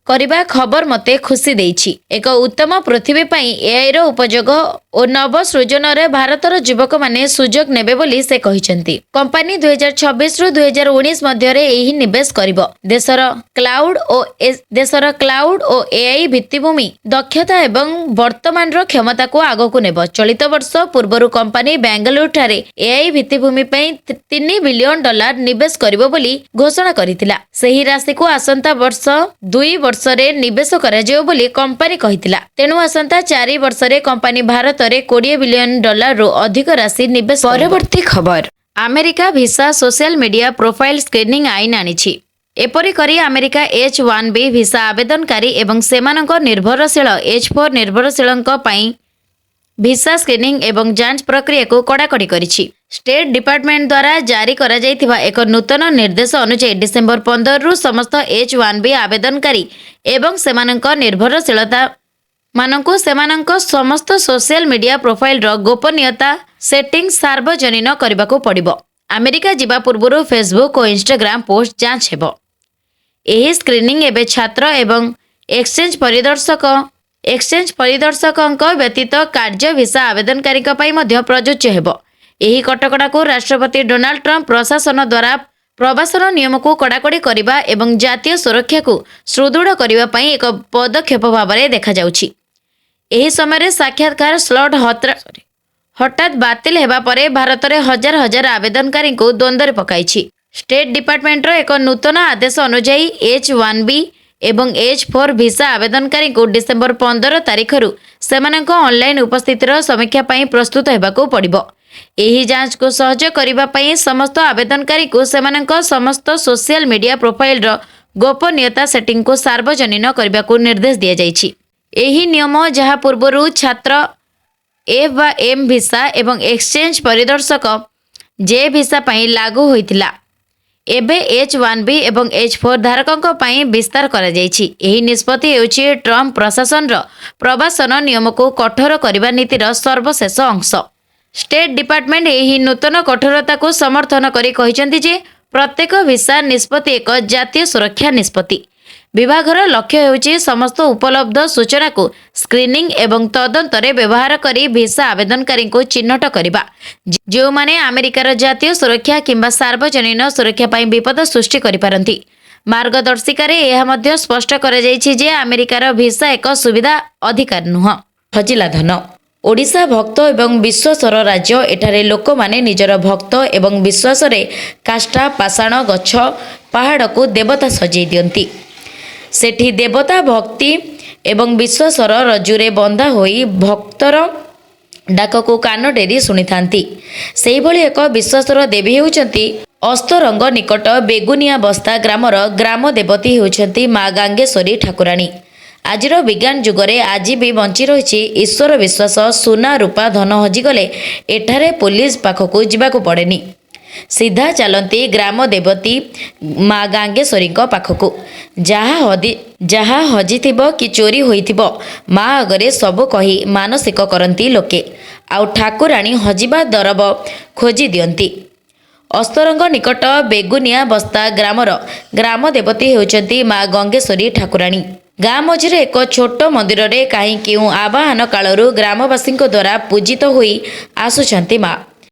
କରିବା ଖବର ମୋତେ ଖୁସି ଦେଇଛି। ଏକ ଉତ୍ତମ ପୃଥିବୀ ପାଇଁ ଏଆଇର ଉପଯୋଗ ଓ ନବସୃଜନରେ ଭାରତର ଯୁବକମାନେ ସୁଯୋଗ ନେବେ ବୋଲି ସେ କହିଛନ୍ତି। କମ୍ପାନୀ 2026ରୁ 2019 ମଧ୍ୟରେ ଏହି ନିବେଶ କରିବ। ଦେଶର କ୍ଲାଉଡ ଓ ଏଆଇ ଭିତ୍ତିଭୂମି ଦକ୍ଷତା ଏବଂ ବର୍ତ୍ତମାନର କ୍ଷମତାକୁ ଆଗକୁ ନେବ। ଚଳିତ ବର୍ଷ ପୂର୍ବରୁ କମ୍ପାନୀ ବାଙ୍ଗାଲୁରୁଠାରେ ଏଆଇ ଭିତ୍ତିଭୂମି ପାଇଁ 3 ବିଲିୟନ ଡଲାର ନିବେଶ କରିବ ବୋଲି ଘୋଷଣା କରିଥିଲା। ସେହି ରାଶିକୁ ଆସନ୍ତା ବର୍ଷ 2 ବର୍ଷରେ ନିବେଶ କରାଯିବ ବୋଲି କମ୍ପାନୀ କହିଥିଲା। ତେଣୁ ଆସନ୍ତା 4 ବର୍ଷରେ କମ୍ପାନୀ ଭାରତରେ 20 ବିଲିୟନ ଡଲାରରୁ ଅଧିକ ରାଶି ନିବେଶ କରିବ। ପରବର୍ତ୍ତୀ ଖବର, America visa social media profile screening ଆଇନ ଆଣିଛି। ଏପରି କରି ଆମେରିକା H-1B visa ଆବେଦନକାରୀ ଏବଂ ସେମାନଙ୍କ ନିର୍ଭରଶୀଳ H-4 ନିର୍ଭରଶୀଳଙ୍କ ପାଇଁ ଭିସା ସ୍କ୍ରିନିଂ ଏବଂ ଯାଞ୍ଚ ପ୍ରକ୍ରିୟାକୁ କଡ଼ାକଡ଼ି କରିଛି। ଷ୍ଟେଟ୍ ଡିପାର୍ଟମେଣ୍ଟ ଦ୍ୱାରା ଜାରି କରାଯାଇଥିବା ଏକ ନୂତନ ନିର୍ଦ୍ଦେଶ ଅନୁଯାୟୀ, ଡିସେମ୍ବର 15ରୁ ସମସ୍ତ H-1B ଆବେଦନକାରୀ ଏବଂ ସେମାନଙ୍କ ନିର୍ଭରଶୀଳତା ମାନଙ୍କୁ ସେମାନଙ୍କ ସମସ୍ତ ସୋସିଆଲ ମିଡିଆ ପ୍ରୋଫାଇଲର ଗୋପନୀୟତା ସେଟିଂ ସାର୍ବଜନୀନ କରିବାକୁ ପଡ଼ିବ। ଆମେରିକା ଯିବା ପୂର୍ବରୁ ଫେସବୁକ୍ ଓ ଇନଷ୍ଟାଗ୍ରାମ ପୋଷ୍ଟ ଯାଞ୍ଚ ହେବ। ଏହି ସ୍କ୍ରିନିଂ ଏବେ ଛାତ୍ର ଏବଂ ଏକ୍ସଚେଞ୍ଜ ପରିଦର୍ଶକଙ୍କ ବ୍ୟତୀତ କାର୍ଯ୍ୟ ଭିସା ଆବେଦନକାରୀଙ୍କ ପାଇଁ ମଧ୍ୟ ପ୍ରଯୁଜ୍ୟ ହେବ। ଏହି କଟକଣାକୁ ରାଷ୍ଟ୍ରପତି ଡୋନାଲ୍ଡ ଟ୍ରମ୍ପ ପ୍ରଶାସନ ଦ୍ୱାରା ପ୍ରବାସନ ନିୟମକୁ କଡ଼ାକଡ଼ି କରିବା ଏବଂ ଜାତୀୟ ସୁରକ୍ଷାକୁ ସୁଦୃଢ଼ କରିବା ପାଇଁ ଏକ ପଦକ୍ଷେପ ଭାବରେ ଦେଖାଯାଉଛି। ଏହି ସମୟରେ ସାକ୍ଷାତକାର ସ୍ଲଟ୍ ହଠାତ୍ ବାତିଲ ହେବା ପରେ ଭାରତରେ ହଜାର ହଜାର ଆବେଦନକାରୀଙ୍କୁ ଦ୍ୱନ୍ଦ୍ୱରେ ପକାଇଛି। ଷ୍ଟେଟ୍ ଡିପାର୍ଟମେଣ୍ଟର ଏକ ନୂତନ ଆଦେଶ ଅନୁଯାୟୀ, H-1B ଏବଂ H-4 visa ଆବେଦନକାରୀଙ୍କୁ ଡିସେମ୍ବର 15 ତାରିଖରୁ ସେମାନଙ୍କ ଅନଲାଇନ୍ ଉପସ୍ଥିତିର ସମୀକ୍ଷା ପାଇଁ ପ୍ରସ୍ତୁତ ହେବାକୁ ପଡ଼ିବ। ଏହି ଯାଞ୍ଚକୁ ସହଜ କରିବା ପାଇଁ ସମସ୍ତ ଆବେଦନକାରୀଙ୍କୁ ସେମାନଙ୍କ ସମସ୍ତ ସୋସିଆଲ ମିଡିଆ ପ୍ରୋଫାଇଲର ଗୋପନୀୟତା ସେଟିଂକୁ ସାର୍ବଜନୀନ କରିବାକୁ ନିର୍ଦ୍ଦେଶ ଦିଆଯାଇଛି। ଏହି ନିୟମ, ଯାହା ପୂର୍ବରୁ ଛାତ୍ର ଏଫ୍ ବା ଏମ୍ ଭିସା ଏବଂ ଏକ୍ସଚେଞ୍ଜ ପରିଦର୍ଶକ ଜେ ଭିସା ପାଇଁ ଲାଗୁ ହୋଇଥିଲା, ଏବେ H-1B ଏବଂ H-4 ଧାରକଙ୍କ ପାଇଁ ବିସ୍ତାର କରାଯାଇଛି। ଏହି ନିଷ୍ପତ୍ତି ହେଉଛି ଟ୍ରମ୍ପ ପ୍ରଶାସନର ପ୍ରବାସନ ନିୟମକୁ କଠୋର କରିବା ନୀତିର ସର୍ବଶେଷ ଅଂଶ। ଷ୍ଟେଟ୍ ଡିପାର୍ଟମେଣ୍ଟ ଏହି ନୂତନ କଠୋରତାକୁ ସମର୍ଥନ କରି କହିଛନ୍ତି ଯେ ପ୍ରତ୍ୟେକ ଭିସା ନିଷ୍ପତ୍ତି ଏକ ଜାତୀୟ ସୁରକ୍ଷା ନିଷ୍ପତ୍ତି। ବିଭାଗର ଲକ୍ଷ୍ୟ ହେଉଛି ସମସ୍ତ ଉପଲବ୍ଧ ସୂଚନାକୁ ସ୍କ୍ରିନିଂ ଏବଂ ତଦନ୍ତରେ ବ୍ୟବହାର କରି ଭିସା ଆବେଦନକାରୀଙ୍କୁ ଚିହ୍ନଟ କରିବା, ଯେଉଁମାନେ ଆମେରିକାର ଜାତୀୟ ସୁରକ୍ଷା କିମ୍ବା ସାର୍ବଜନୀନ ସୁରକ୍ଷା ପାଇଁ ବିପଦ ସୃଷ୍ଟି କରିପାରନ୍ତି। ମାର୍ଗଦର୍ଶିକାରେ ଏହା ମଧ୍ୟ ସ୍ପଷ୍ଟ କରାଯାଇଛି ଯେ ଆମେରିକାର ଭିସା ଏକ ସୁବିଧା, ଅଧିକାର ନୁହଁ। ହଜିଲା ଧନ। ଓଡ଼ିଶା ଭକ୍ତ ଏବଂ ବିଶ୍ୱାସର ରାଜ୍ୟ। ଏଠାରେ ଲୋକମାନେ ନିଜର ଭକ୍ତ ଏବଂ ବିଶ୍ୱାସରେ କାଷ୍ଠା, ପାଷାଣ, ଗଛ, ପାହାଡ଼କୁ ଦେବତା ସଜେଇ ଦିଅନ୍ତି। ସେଠି ଦେବତା ଭକ୍ତି ଏବଂ ବିଶ୍ୱାସର ରଜ୍ଜୁରେ ବନ୍ଧା ହୋଇ ଭକ୍ତର ଡାକକୁ କାନ ଡେରି ଶୁଣିଥାନ୍ତି। ସେହିଭଳି ଏକ ବିଶ୍ୱାସର ଦେବୀ ହେଉଛନ୍ତି ଅସ୍ତରଙ୍ଗ ନିକଟ ବେଗୁନିଆ ବସ୍ତା ଗ୍ରାମର ଗ୍ରାମ ଦେବତୀ ହେଉଛନ୍ତି ମା ଗାଙ୍ଗେଶ୍ୱରୀ ଠାକୁରାଣୀ। ଆଜିର ବିଜ୍ଞାନ ଯୁଗରେ ଆଜି ବି ବଞ୍ଚି ରହିଛି ଈଶ୍ୱର ବିଶ୍ୱାସ। ସୁନା, ରୂପା, ଧନ ହଜିଗଲେ ଏଠାରେ ପୋଲିସ ପାଖକୁ ଯିବାକୁ ପଡ଼େନି। ସିଧା ଚାଲନ୍ତି ଗ୍ରାମ ଦେବତୀ ମା ଗାଙ୍ଗେଶ୍ୱରୀଙ୍କ ପାଖକୁ। ଯାହା ହଜିଥିବ କି ଚୋରି ହୋଇଥିବ, ମା ଆଗରେ ସବୁ କହି ମାନସିକ କରନ୍ତି ଲୋକେ। ଆଉ ଠାକୁରାଣୀ ହଜିବା ଦରବ ଖୋଜି ଦିଅନ୍ତି। ଅସ୍ତରଙ୍ଗ ନିକଟ ବେଗୁନିଆ ବସ୍ତା ଗ୍ରାମର ଗ୍ରାମ ଦେବତୀ ହେଉଛନ୍ତି ମା ଗଙ୍ଗେଶ୍ୱରୀ ଠାକୁରାଣୀ। ଗାଁ ମଝିରେ ଏକ ଛୋଟ ମନ୍ଦିରରେ କାହିଁ କେଉଁ ଆବାହନ କାଳରୁ ଗ୍ରାମବାସୀଙ୍କ ଦ୍ୱାରା ପୂଜିତ ହୋଇ ଆସୁଛନ୍ତି ମା।